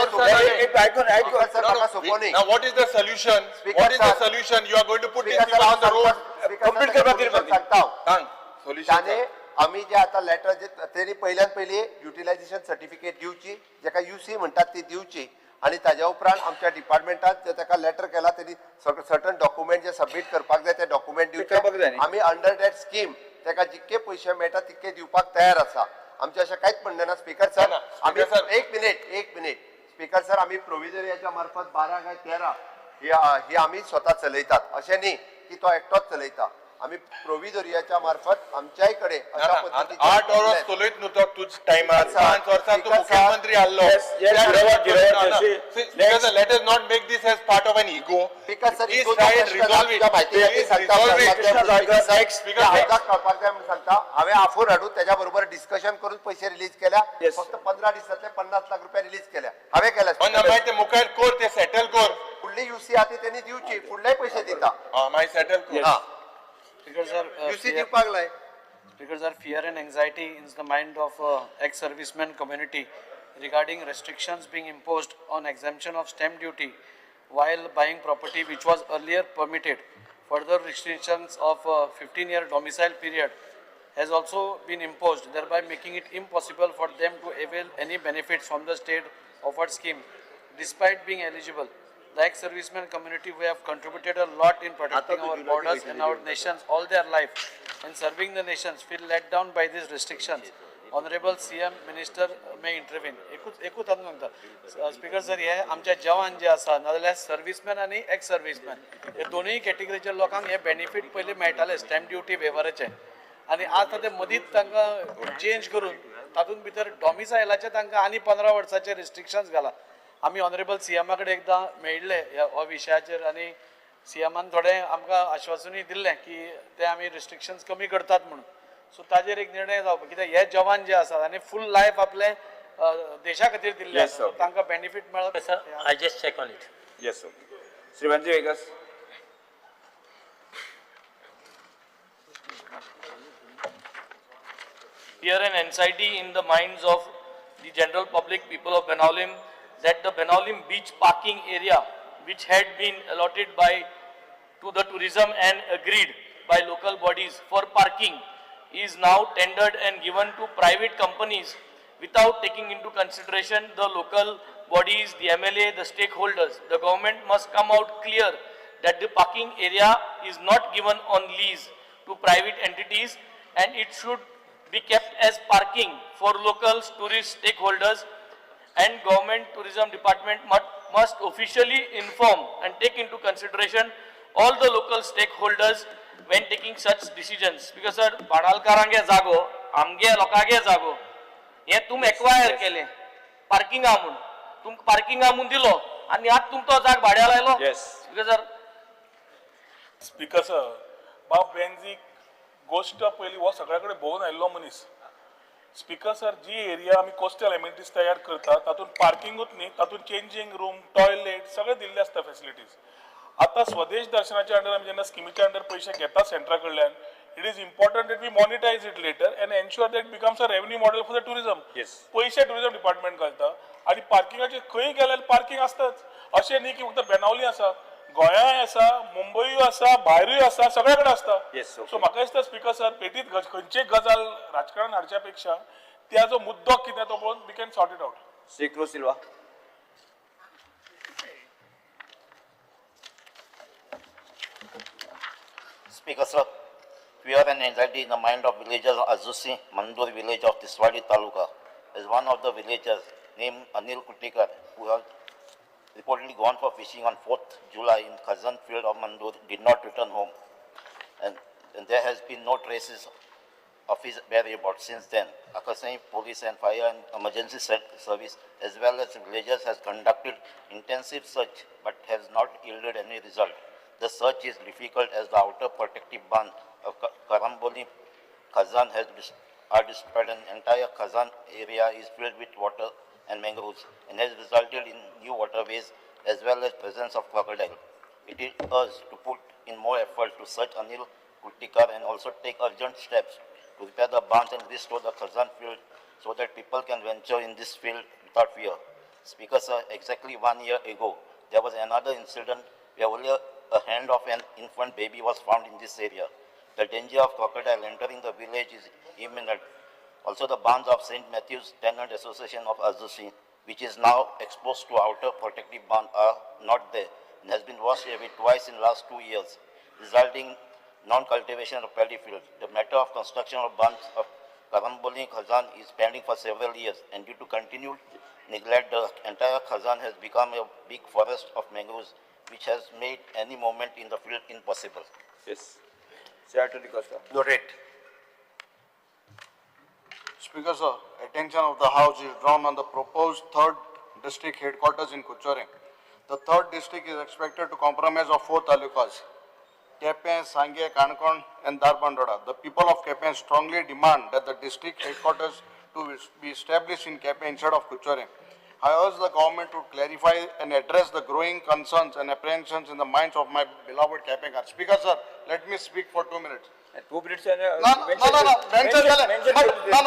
वर्सां जाली. Now what is the solution? What is the solution? You are going to put these people on the road. Complete करपा खातीर सांगता सांग सोल्युशन. आमी जे आतां लेटर जे तेणी पयल्यान पयली युटिलायझेशन सर्टिफिकेट दिवची, जेका युसी म्हणटात ती दिवची, आनी ताज्या उपरांत आमच्या डिपार्टमेंटान जे ताका लेटर केला तेणी सर्टन डॉक्युमेंट जे सबमीट करपाक जाय ते डॉक्युमेंट दिवचे. आमी अंडर that scheme ताका जितके पयशे मेळटा तितके दिवपाक तयार आसा. आमचें अशें कांयच म्हणणें ना. स्पीकर सर, आमी एक मिनिट स्पीकर सर, आमी प्रोविजरियाच्या मार्फत 12 काय 13 ही आमी स्वता चलयतात, अशें न्ही की तो एकटोच चलयता. आमी प्रोविजोरियाच्या मार्फत आमच्याय कडेन अशा पद्दतीन 8 वर्स चलयत न्हू तो तुज टायमार, 5 वर्सां तूं मुख्यमंत्री आहलो. Let us not make this as part of an ego. Speaker sir, कळपाक जाय म्हणून सांगता, हांवें आफोर हाडून तेज्या बरोबर डिस्कशन करून पयशे रिलीज केल्या. फक्त 15 दिसांतले 50 लाख रुपया रिलीज केल्या हांवें केल्या. मागीर ते मुखार कर, ते सेटल कर. फुडली युसी आहा ती तेणी दिवची, फुडलेय पयशे दिता. मागीर सेटल कर. Speaker sir, fear and anxiety in the mind of ex-serviceman community regarding restrictions being imposed on exemption of stamp duty while buying property which was earlier permitted. Further restrictions of 15-year domicile period has also been imposed, thereby making it impossible for them to avail any benefits from the state offered scheme, despite being eligible. The ex-servicemen community who have contributed a lot in protecting our borders and our nations all their life and serving the nations feel let down by these restrictions. Honorable CM Minister may intervene. एकूच सांगता speaker sir, हे आमचे जवान जे आसा नाजाल्यार सर्विसमॅन आनी x सर्विसमॅन हे दोनूय कॅटेगरीच्या लोकांक हे बेनिफीट पयलीं मेळटाले स्टॅम्प ड्युटी वेवराचे, आनी आतां ते मदींच तांकां चेंज करून तातूंत भितर डॉमिसायलाचे तांकां आनी 15 वर्साचे रिस्ट्रिक्शन्स घाला. आमी ऑनरेबल सीएमा कडेन एकदां मेळिल्ले ह्या विशयाचेर आनी सीएमान थोडें आमकां आश्वासनूय दिल्लें की ते आमी रिस्ट्रिक्शन्स कमी करतात म्हणून. सो ताजेर एक निर्णय जावपा, कित्याक हे जवान जे आसात आनी फूल लायफ आपलें देशा खातीर दिल्लें आसा, तांकां बेनिफीट मेळत. Sir, I just check on it. Yes okay. Shri Venzy Viegas. Fear and anxiety in the minds of the general public, people of Benaulim, that the Benaulim beach parking area, which had been allotted by to the tourism and agreed by local bodies for parking, is now tendered and given to private companies without taking into consideration the local bodies, the MLA, the stakeholders. The government must come out clear that the parking area is not given on lease to private entities and it should be kept as parking for locals, tourists, stakeholders, and government tourism department must officially inform and take into consideration all the local stakeholders when taking such decisions. Because sir, पाडालकारांगे जागो, आमगे लोकांगे जागो, हे तुम acquire केले पार्किंगा म्हूण, तुमकां पार्किंगा म्हूण दिलो आनी आतां तुम तो जाग भाड्या लायलो. Because sir, speaker sir, बाब वेन्झीक गोश्ट पयलीं हो सगळ्या कडेन भोंवून आयिल्लो मनीस. स्पीकर सर, जी एरिया आमी कोस्टल एम्युनिटीज तयार करता तातूंत पार्किंगूच न्ही, तातूंत चेंजींग रूम, टॉयलेट सगळें दिल्लें आसता फेसिलिटीज. आतां स्वदेश दर्शनाच्या अंडर आमी जेन्ना स्किमीच्या अंडर पयशे घेता सेंट्रा कडल्यान, it is important that we monetize it later and ensure that becomes a revenue model for the tourism. पयशे टुरिजम डिपार्टमेंट घालता आनी पार्किंगाचे खंय गेल्यार पार्किंग आसताच. अशें न्ही की फक्त बेनावली आसा, गोंयांय आसा, मुंबयूय आसा, भायरूय आसा, सगळे कडेन आसता. सो म्हाका दिसता स्पीकर सर, पेटीत खंयचीय गजाल राजकारण हाडच्या पेक्षा त्या जो मुद्दो कितें तो पळोवन we can sort it out. Shri Cruz Silva. Speaker sir, fear and anxiety in the mind of villagers of Azusi Mandur village of Tiswadi Taluka, as one of the villagers named Anil Kutikar, who has reportedly gone for fishing on 4th July in Khazan field of Mandur, did not return home. And there has been no traces of his whereabouts since then. Akasai police and fire and emergency service as well as villagers has conducted intensive search but has not yielded any result. The search is difficult as the outer protective band of Karamboli Khazan has are destroyed and entire Khazan area is filled with water and mangroves and has resulted in new waterways as well as presence of crocodile. It is urged to put in more effort to search Anil Kutikar and also take urgent steps to repair the barns and restore the Khazan field so that people can venture in this field without fear. Speaker sir, exactly 1 year ago, there was another incident where only a hand of an infant baby was found in this area. The danger of crocodile entering the village is imminent. Also, the barns of St. Matthew's Tenant Association of Azusi, which is now exposed to outer protective band, are not there and has been washed away twice in last 2 years, resulting non-cultivation of paddy fields. The matter of construction of barns of Karamboli Khazan is pending for several years, and due to continued neglect, the entire Khazan has become a big forest of mangroves, which has made any movement in the field impossible. Yes. Senator D'Costa. Noted. Speaker sir, attention of the House is drawn on the proposed third district headquarters in Curchorem. The third district is expected to comprise of 4 talukas, Quepem, Sanguem, Canacona and Dharbandora. The people of Quepem strongly demand that the district headquarters to be established in Quepem instead of Curchorem. I urge the government to clarify and address the growing concerns and apprehensions in the minds of my beloved Quepemkar. Speaker sir, let me speak for 2 minutes. 2 minutes. No, no,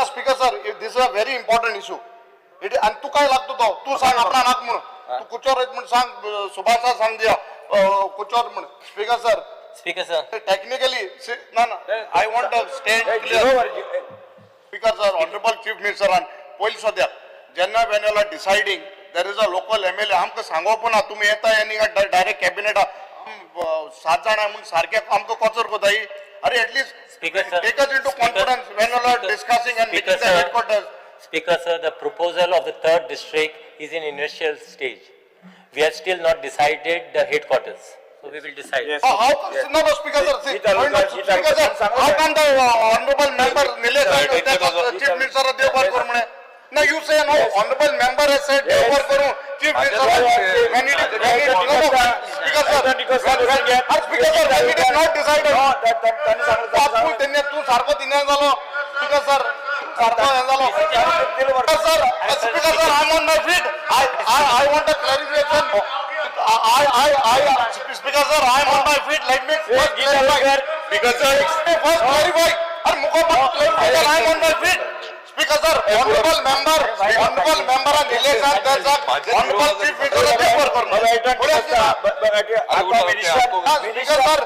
Speaker sir, this is a very important issue. It and तू काय लागतो तो तू सांग आपला नाक म्हणून तू कुचोर म्हणून सांग, सुभाषा सांग दिया कुचोर म्हणून. Speaker sir, Speaker sir, technically no no, I want to stand clear. Speaker sir, honourable chief minister पयलीं सद्या जेन्ना when you are deciding there is a local MLA, आमकां सांगप ना तुमी येता आनी डायरेक्ट कॅबिनेटा 7 जाणां म्हणून सारकें आमकां कोचर कोताय. अरे at least take us into confidence when you are discussing and making the headquarters. Speaker sir, the proposal of the third district is in initial stage. We have still not decided the headquarters. So we will decide. Yes. How, yes. No, no, Speaker sir, see, Speaker sir, how can the honorable member Nilesh Chief Minister Deobar करू म्हणे? No, you say no, honorable member has said Deobar करू, Chief Minister, when it is, no, no, Speaker sir, Speaker sir, when it is not decided, तू सारको तिन्यान जालो, Speaker sir. सारको हें जालो. Sir, Speaker sir, I am on my feet. I want a clarification. I Speaker sir, I am on my feet. Let me first clarify. Speaker sir. First clarify. अरे मुको clarify. I am on my feet. Speaker sir, honorable member, honorable member and Nilesh sir, honorable chief minister,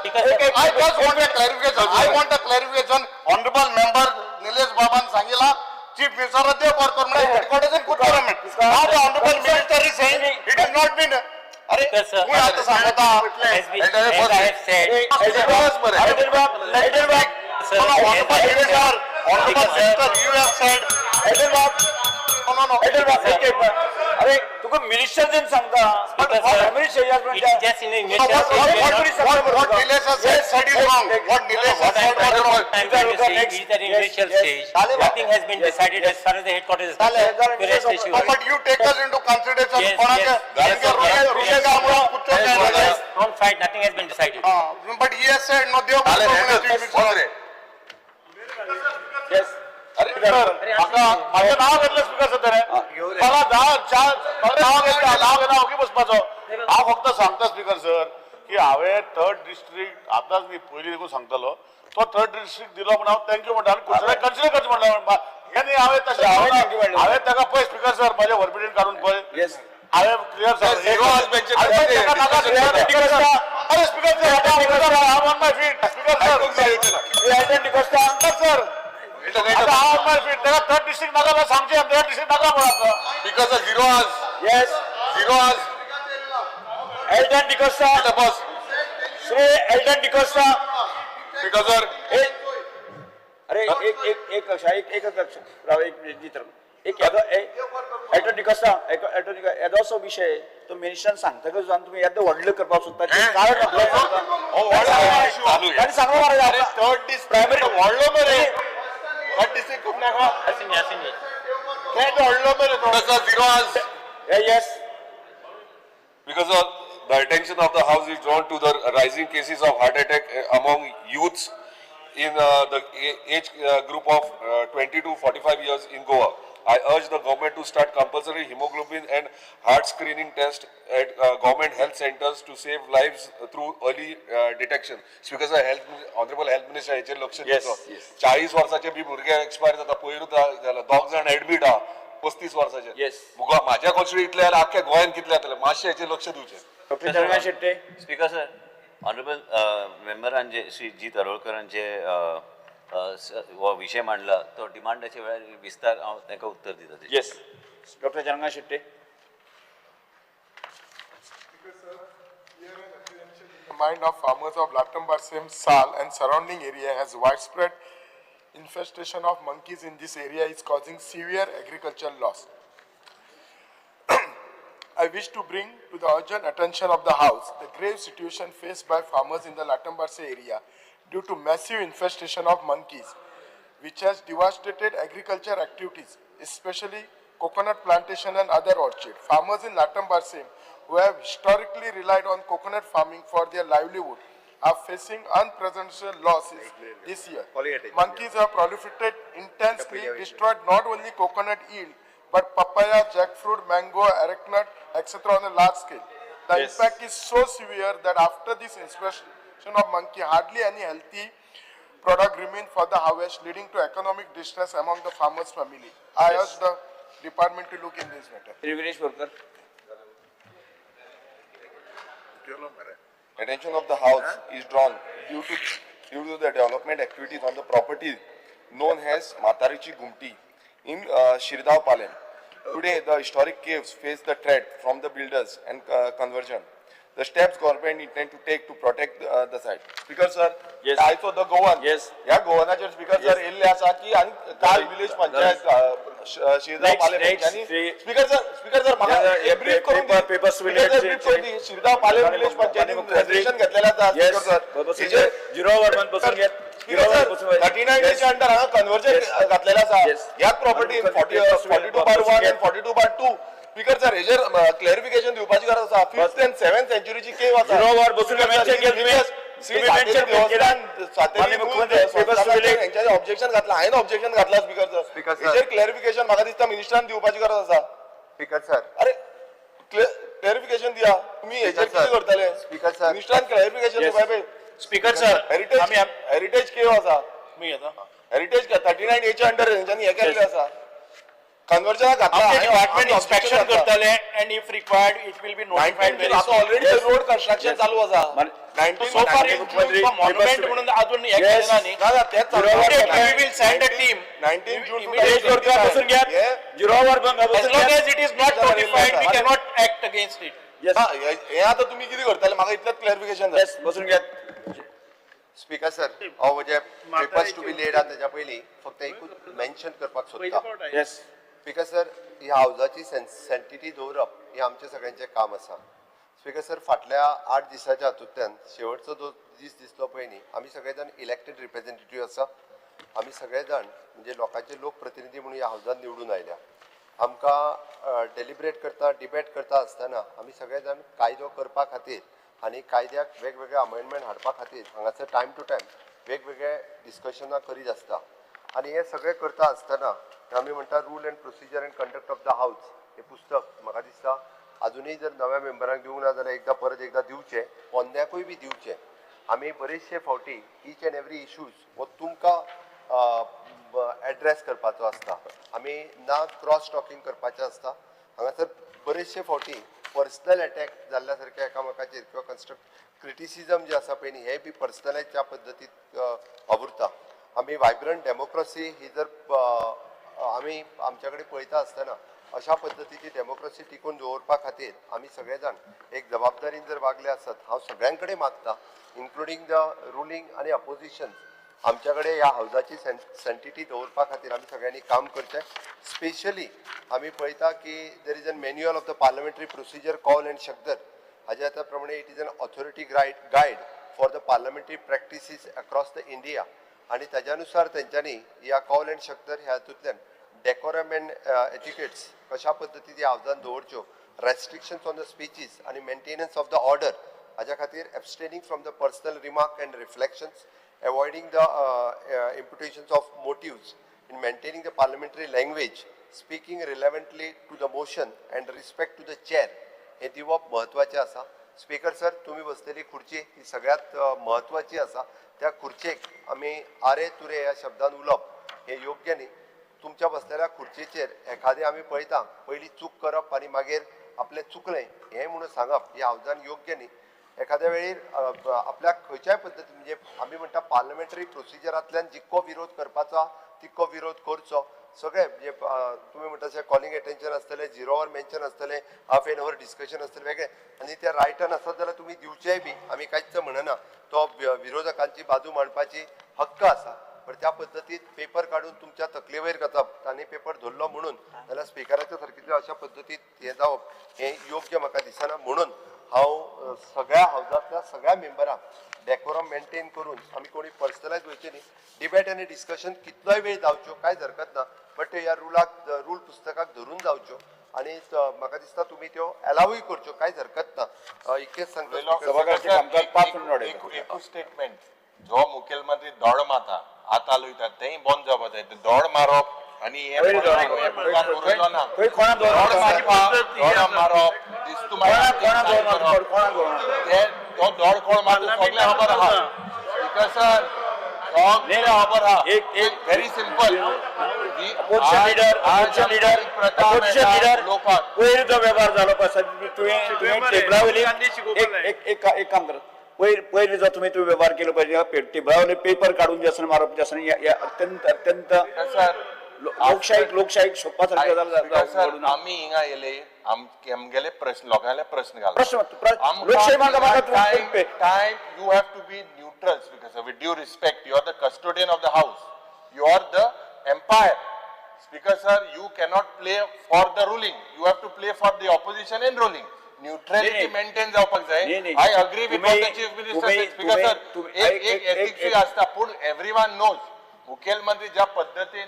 Speaker sir, I just want a clarification. I want a clarification. Honorable member Nilesh Baban सांगितला Chief Minister देव कर म्हणून headquarters in Curchorem. Now the honorable minister is saying it has not been. अरे कोण आता सांगता? As I have said, Honorable minister, honorable minister, you have said. No, no, no. अरे तुका मिनिस्टर जन सांगता. Speaker sir, it is just in the initial stage. What Nilesh has said is wrong. What Nilesh has said was wrong. I am trying to say is at initial stage. Nothing has been decided as far as the headquarters is concerned. We rest assured. But you take us into consideration. Yes, yes, yes, yes. Don't fight, nothing has been decided. But he has said no. Yes. अरे म्हाका म्हाजें नांव घेतलें speaker sir ताणें मला 10 नांव घेतलें नांव घेतना ओगी बसपाचो. हांव फक्त सांगता स्पीकर सर की हांवें थर्ड डिस्ट्रिक्ट आतांच न्ही पयलीं देखून सांगतालो तो थर्ड डिस्ट्रिक्ट दिलो म्हण हांव thank you म्हणटा आनी कुचराक कन्सिडर करचें म्हणलें हें न्ही हांवें तशें हांवें ताका पळय स्पीकर सर म्हजें वर्बिडेंट काडून पळय हांवें क्लियर अरे speaker sir on my feet speaker sir sir आता हांव ऑन my feet ताका थर्ड डिस्ट्रिक्ट नाका जाल्यार सांगचें थर्ड डिस्ट्रिक्ट नाका म्हणून आमकां. Speaker sir, 0 hours. Yes. 0 hours. Elton D'Costa. Bus. Shri Elton D'Costa. Speaker sir. अरे एक एक एक लक्ष एक एकच लक्ष राव एक मिनिट दित एक येदो एल्टन डिकोस्टा एल्टन डिकोस्टा येदोसो विशय तो मिनिस्टरान सांगतकच जावन तुमी येदो व्हडलो करपाक सोदता कारण ताणें सांगलो मरे थर्ड डिस्ट्रिक्ट व्हडलो मरे थर्ड डिस्ट्रिक्ट खूब नाका तें व्हडलो मरे Sir, 0 hours. Yes. Because of the attention of the house is drawn to the rising cases of heart attack among youths in the age group of 20 to 45 years in Goa. I urge the government to start compulsory hemoglobin and heart screening test at government health centers to save lives through early detection. Speaker sir, Honorable Health Minister हेचेर लक्ष दिवचो. 40 वर्साचे बी भुरगे expire जाता पयरूच जाला 2 जाण admit आहा 35 वर्साचे. म्हाज्या कॉन्स्टिट्युएन्सी इतले जाल्यार आख्या गोंयांत कितले जातले मातशें हेचेर लक्ष दिवचें. Doctor Chandrakant Shetye. Speaker sir, honourable मेंबरान जे श्री जी तरोडकरान जे हो विशय मांडला तो डिमांडाच्या वेळार विस्तार हांव तांकां उत्तर दिता. Yes doctor Chandrakant Shetye. The mind of farmers of Latambarsem, Sal and surrounding area has widespread infestation of monkeys in this area is causing severe agricultural loss. I wish to bring to the urgent attention of the House the grave situation faced by farmers in the Latambarse area due to massive infestation of monkeys, which has devastated agriculture activities, especially coconut plantation and other orchard. Farmers in Latambarse, who have historically relied on coconut farming for their livelihood, are facing unprecedented losses this year. Monkeys have proliferated intensely, destroyed not only coconut yield, but papaya, jackfruit, mango, arecanut, etc. on a large scale. The impact is so severe that after this infestation of monkey, hardly any healthy product remained for the harvest, leading to economic distress among the farmers' family. I urge the department to look in this matter. Attention of the House is drawn due to the development activities on the property known as Matarichi Gumti in Shirdav Palem. Today, the historic caves face the threat from the builders and conversion. The steps government intend to take to protect the site. Speaker sir, I saw the Goan. Yes. Yeah, Goanaचेर Speaker sir येल्ले आसा की आनी काल village panchayat शिरदाव Palem speaker sir म्हाका brief करून दी. शिरदाव Palem village पंचायतीन resolution घेतलेलें आसा स्पीकर सर. 39 डेच्या अंडर हांगा कन्वर्जन घातलेलें आसा. ह्याच प्रॉपर्टी 42/1 and 42/2. Speaker sir हेजेर क्लॅरिफिकेशन दिवपाची गरज आसा. 5th and 7th सेंचुरीची केव आसा. तुम्ही मेन्शन केला. मुख्यमंत्री, papers to be laid. Objection घातला, हांवें ऑब्जेक्शन घातला स्पीकर सर. Speaker sir. हेचेर क्लॅरिफिकेशन म्हाका दिसता मिनिस्टरान दिवपाची गरज आसा. स्पीकर सर, अरे, क्लॅरिफिकेशन दिया तुम्ही, हेचेर कितें करतले? स्पीकर सर, मिनिस्टरान क्लॅरिफिकेशन दिवपा. स्पीकर सर, हेरिटेज, आमी हेरिटेज केव आसा. तुमी घेता. हेरिटेज 39 एच्या अंडर तेंच्यांनी हें केल्लें आसा, कन्वर्जनाक घातला. आमचे डिपार्टमेंट हांवें इन्स्पेक्शन objection घातला. करतले and if required it will be notified very आता ऑलरेडी रोड कन्स्ट्रक्शन चालू आसा. सो फार मॉन्युमेंट म्हणून अजून हे केलें ना न्ही. ना ना, तेच. Immediately we will send a team. 19 June. Immediately. बसून घेयात. झिरो our As बसून long घेयात. as it is not notified, we cannot act against it. Yes. हे आता तुम्ही कितें करतले, म्हाका इतलेंच क्लॅरिफिकेशन जाय. येस, बसून घेयात. स्पीकर सर, हांव म्हजे पेपर्स टू बी लेड आहा तेच्या पयलीं फक्त एकूच मेन्शन करपाक सोदता. येस. स्पीकर सर, ही हावजाची सेंटिटी दवरप हें आमचें सगळ्यांचें काम आसा. स्पीकर सर, फाटल्या 8 दिसाच्या हातूंतल्यान शेवटचो जो दीस दिसलो पळय न्ही, आमी सगळे जाण इलेक्टेड रिप्रेझेंटेटीव आसा. आमी सगळे जाण म्हणजे लोकांचे लोकप्रतिनिधी म्हणून ह्या हावजान निवडून आयल्या. आमकां डेलिबरेट करता, डिबेट करता आसतना आमी सगळे जाण कायदो करपा खातीर आनी कायद्याक वेगवेगळे अमेंडमेंट हाडपा खातीर हांगासर टायम टू टायम वेगवेगळे डिस्कशनां करीत आसता. आनी हें सगळें करता आसतना आमी म्हणटा, Rule and Procedure and Conduct of the House हें पुस्तक म्हाका दिसता अजुनूय जर नव्या मेंबरांक दिवंक ना जाल्यार एकदां परत एकदां दिवचें, पोन्न्याकूय बी दिवचें. आमी बरेचशे फावटी इच एंड एवरी इशूज हो तुमकां एड्रेस करपाचो आसता. आमी ना क्रॉस टॉकिंग करपाचें आसता. हांगासर बरेचशे फावटी पर्सनल एटॅक जाल्ल्या सारके एकामेकाचेर किंवा कन्स्ट्रक्ट क्रिटिसिजम जे आसा पळय न्ही, हे बी पर्सनलायज त्या पद्दतीत वावुरता. आमी वायब्रंट डेमोक्रसी ही जर आमी आमच्या कडेन पळयता आसतना अशा पद्दतीची डेमोक्रसी टिकून दवरपा खातीर आमी सगळे जाण एक जबाबदारीन जर वागले आसत, हांव सगळ्यां कडेन मागता, इन्क्लुडींग the ruling आनी अपोजिशन, आमच्या कडेन ह्या हावजाची सेंटिटी दवरपा खातीर आमी सगळ्यांनी काम करचें. स्पेशली आमी पळयता की there is an Manual of the Parliamentary Procedure, Kaul and Shakdher हाज्या त्या प्रमाणे it is an authority guide for the parliamentary practices across the India. आनी ताज्या नुसार तेंच्यांनी ह्या कौल अँड शकदर ह्या हातूंतल्यान डेकोरम अँड एटिकेट्स कशा पद्दतीन हावजान दवरच्यो, रेस्ट्रिक्शन्स ऑन the speeches आनी मेंटेनन्स ऑफ the order हाज्या खातीर abstaining from the personal remark and reflections, avoiding the imputations of motives, in maintaining the parliamentary language, speaking relevantly to the motion and respect to the chair हे दिवप म्हत्वाचें आसा. Speaker sir, तुमी बसलेली खुर्ची ही सगळ्यात म्हत्वाची आसा. त्या खुर्चेक आमी आरे तुरे ह्या शब्दान उलोवप हें योग्य न्ही. तुमच्या बसलेल्या खुर्चेचेर एखादें आमी पळयता, पयलीं चूक करप आनी मागीर आपलें चुकलें हें म्हणून सांगप हें हावजान योग्य न्ही. एखाद्या वेळीर आपल्याक खंयच्याय पद्दतीन, म्हणजे आमी म्हणटा, पार्लमेंटरी प्रोसिजरांतल्यान जितको विरोध करपाचो आहा तितको विरोध करचो. सगळे म्हणजे तुमी म्हणटा तशें कॉलिंग एटेन्शन आसतलें, झिरो our mention आसतलें, हाफ एन our discussion आसतलें वेगळें, आनी ते रायटान आसत जाल्यार तुमी दिवचेय बी, आमी कांयच म्हणना. तो विरोधकांची बाजू मांडपाची हक्क आसा, पण त्या पद्दतीत पेपर काडून तुमच्या तकले वयर घातप, तांणी पेपर धरलो म्हणून जाल्यार स्पिकराच्या सारकिल्ल्या अशा पद्दतीत हें जावप हें योग्य म्हाका दिसना. म्हणून हांव सगळ्या हावजांतल्या सगळ्या मेंबरांक डेकोरम मेंटेन करून आमी कोणी पर्सनलायज वयचे न्ही. डिबेट आनी डिस्कशन कितलोय वेळ जावच्यो, कांयच हरकत ना, बट ह्या रुलाक, रूल पुस्तकाक धरून जावच्यो आनी म्हाका दिसता तुमी त्यो एलावूय करच्यो, कांयच हरकत ना. इतकेंच सांगता, स्पीकर. सभाघराचे कामकाज 5 मिनट वाडयता. एकूच स्टेटमेंट, जो मुखेलमंत्री दोड मारता, आतां उलयता, तेंय बंद जावपा जाय. ते दोड मारप आनी हे खंय दोड हे प्रकार उरयलो ना. खंय कोणा दोड दोड मारता? मारपा, दोड मारप दिस्तू. कोणा कोणा दोड मारता? कोणा दोड मारता? ते तो दोड कोण मारता सगळें खबर आहा, स्पीकर सर, सगळें खबर आहा. एक एक very simple. Opposition leader, opposition leader, opposition leader, पयर जो वेव्हार जालो पळय तुवें तुवें टेबला वयली एक एक एक एक काम कर, पयर पयर जो तुमी तुवें वेव्हार केलो पळय, टेबला वयले पेपर काडून जे आसा मारप जे आसा, ह्या अत्यंत अत्यंत सर, लोकशाहीक लोकशाहीक सोबपा सारकें स्पीकर सर, घडूना. आमी हिंगा येयले, आमगेले प्रश्न, लोकांले प्रश्न घाल. प्रश्न लोकशाही मार्गा म्हाका तूं Time you have to be neutral, Speaker sir. With due respect, you are the custodian of the house, you are the umpire, Speaker sir. You cannot play for the ruling, you have to play for the opposition and ruling. Neutrality नाही. Maintain जावपाक जाय. नाही, नाही. I agree with what the Chief Minister, Speaker sir. एक एक एथिक्सूय आसता, पूण everyone knows, मुखेलमंत्री ज्या पद्दतीन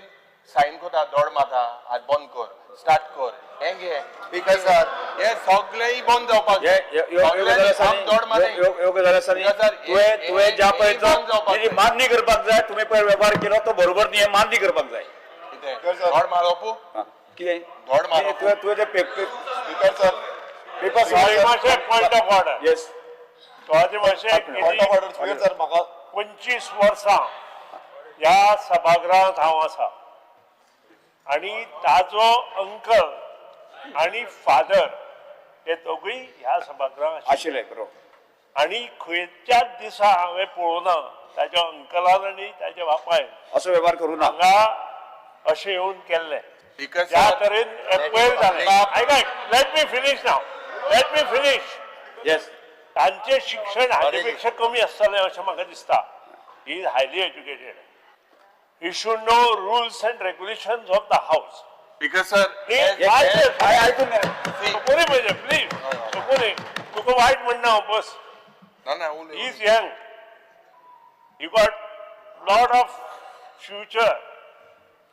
सायन करता, दोड मारता, आज बंद कर. स्टार्ट कर. हें घे. स्पीकर सर, हे सगळेय बंद जावपाक जाय. सगळ्यांनी साम दोड मारले. ह्यो गजाली आसा न्ही, स्पीकर सर, तुवें तुवें ज्या हे पळय बंद जावपाक तेजी मान्य करपाक जाय. तुवें पळय वेव्हार केलो तो बरोबर न्ही हें मान्य करपाक जाय. कितें दोड मारप? कितें दोड मारप? तुवें तुवें ते paper speaker sir, paper point of order. Yes, point of order. Speaker sir, म्हाका 25 वर्सां ह्या सभागृहांत हांव आसा आनी ताजो अंकल आनी फादर हे दोगूय ह्या सभागृहांत आशिल्ले. बरोबर. आनी खंयच्याच दिसा हांवें पळोवना ताच्या अंकलान आनी ताच्या बापायन असो वेव्हार करूं ना. हांगा अशें येवन केल्लें. स्पीकर ज्या सर, तरेन एफआयआर जालें. आयक, let me finish now, let me finish. Yes. तांचें शिक्षण हाजे पेक्षा कमी आसतलें अशें म्हाका दिसता. He is highly educated. He should know rules and regulations of the house. Speaker sir, आयकून सोपोनी म्हणजे प्लीज सोपोनी, तुका वायट म्हणना हांव, बस. ना ना. He is young, he got lot of future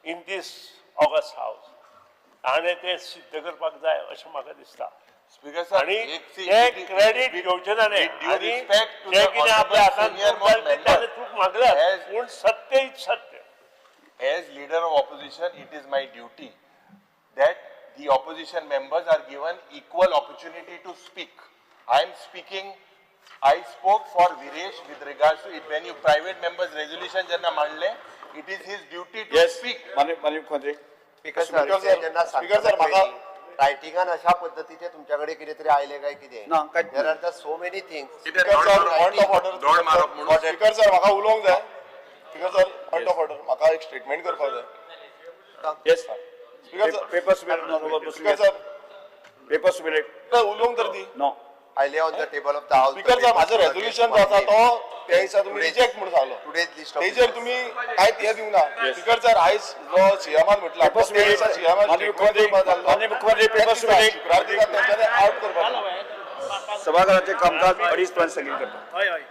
in this august house. ताणें तें सिद्ध करपाक जाय अशें म्हाका दिसता. स्पीकर सर, आनी ते क्रेडीट घेवचें ना न्ही. With due आनी respect to जें the कितें आपल्या honorable हातान senior चूक जाली most member. ताणें चूक मागल्या, पूण सत्य is Satya. As leader of opposition, it is my duty that the opposition members are given equal opportunity to speak. I am speaking, I spoke for Viresh with regards to it. When you private members resolution जेन्ना मांडले, it is his duty to speak. माननीय मुख्यमंत्री. Speaker sir, ते जेन्ना speaker sir, म्हाका रायटिंगान अशा पद्दतीचे तुमच्या कडेन कितें तरी आयलें काय कितें? ना, कांयच There are the so many things. Speaker sir, point of order. दोड मारप म्हणून. स्पीकर सर, म्हाका उलोवंक जाय. Speaker sir, point of order, म्हाका एक स्टेटमेंट करपाक जाय. Yes. Speaker sir, papers speaker sir, papers उलोवंक तर दी. No. I lay on the table of the house. Speaker sir, म्हाजो रेजोल्युशन जो आसा तो त्या दिसा तुमी रिजेक्ट म्हणून सांगलो. Today's list of तेजेर तुमी कांयच हें दिवना. स्पीकर सर, आयज जो सीएमान म्हटला Papers त्या दिसा सीएमान माननीय मुख्यमंत्री, papers शुक्रार दिसा तेंच्यांनी आवट करपाक. सभाघराचे कामकाज 2.5 पर्यंत स्थगीत करता. हय हय.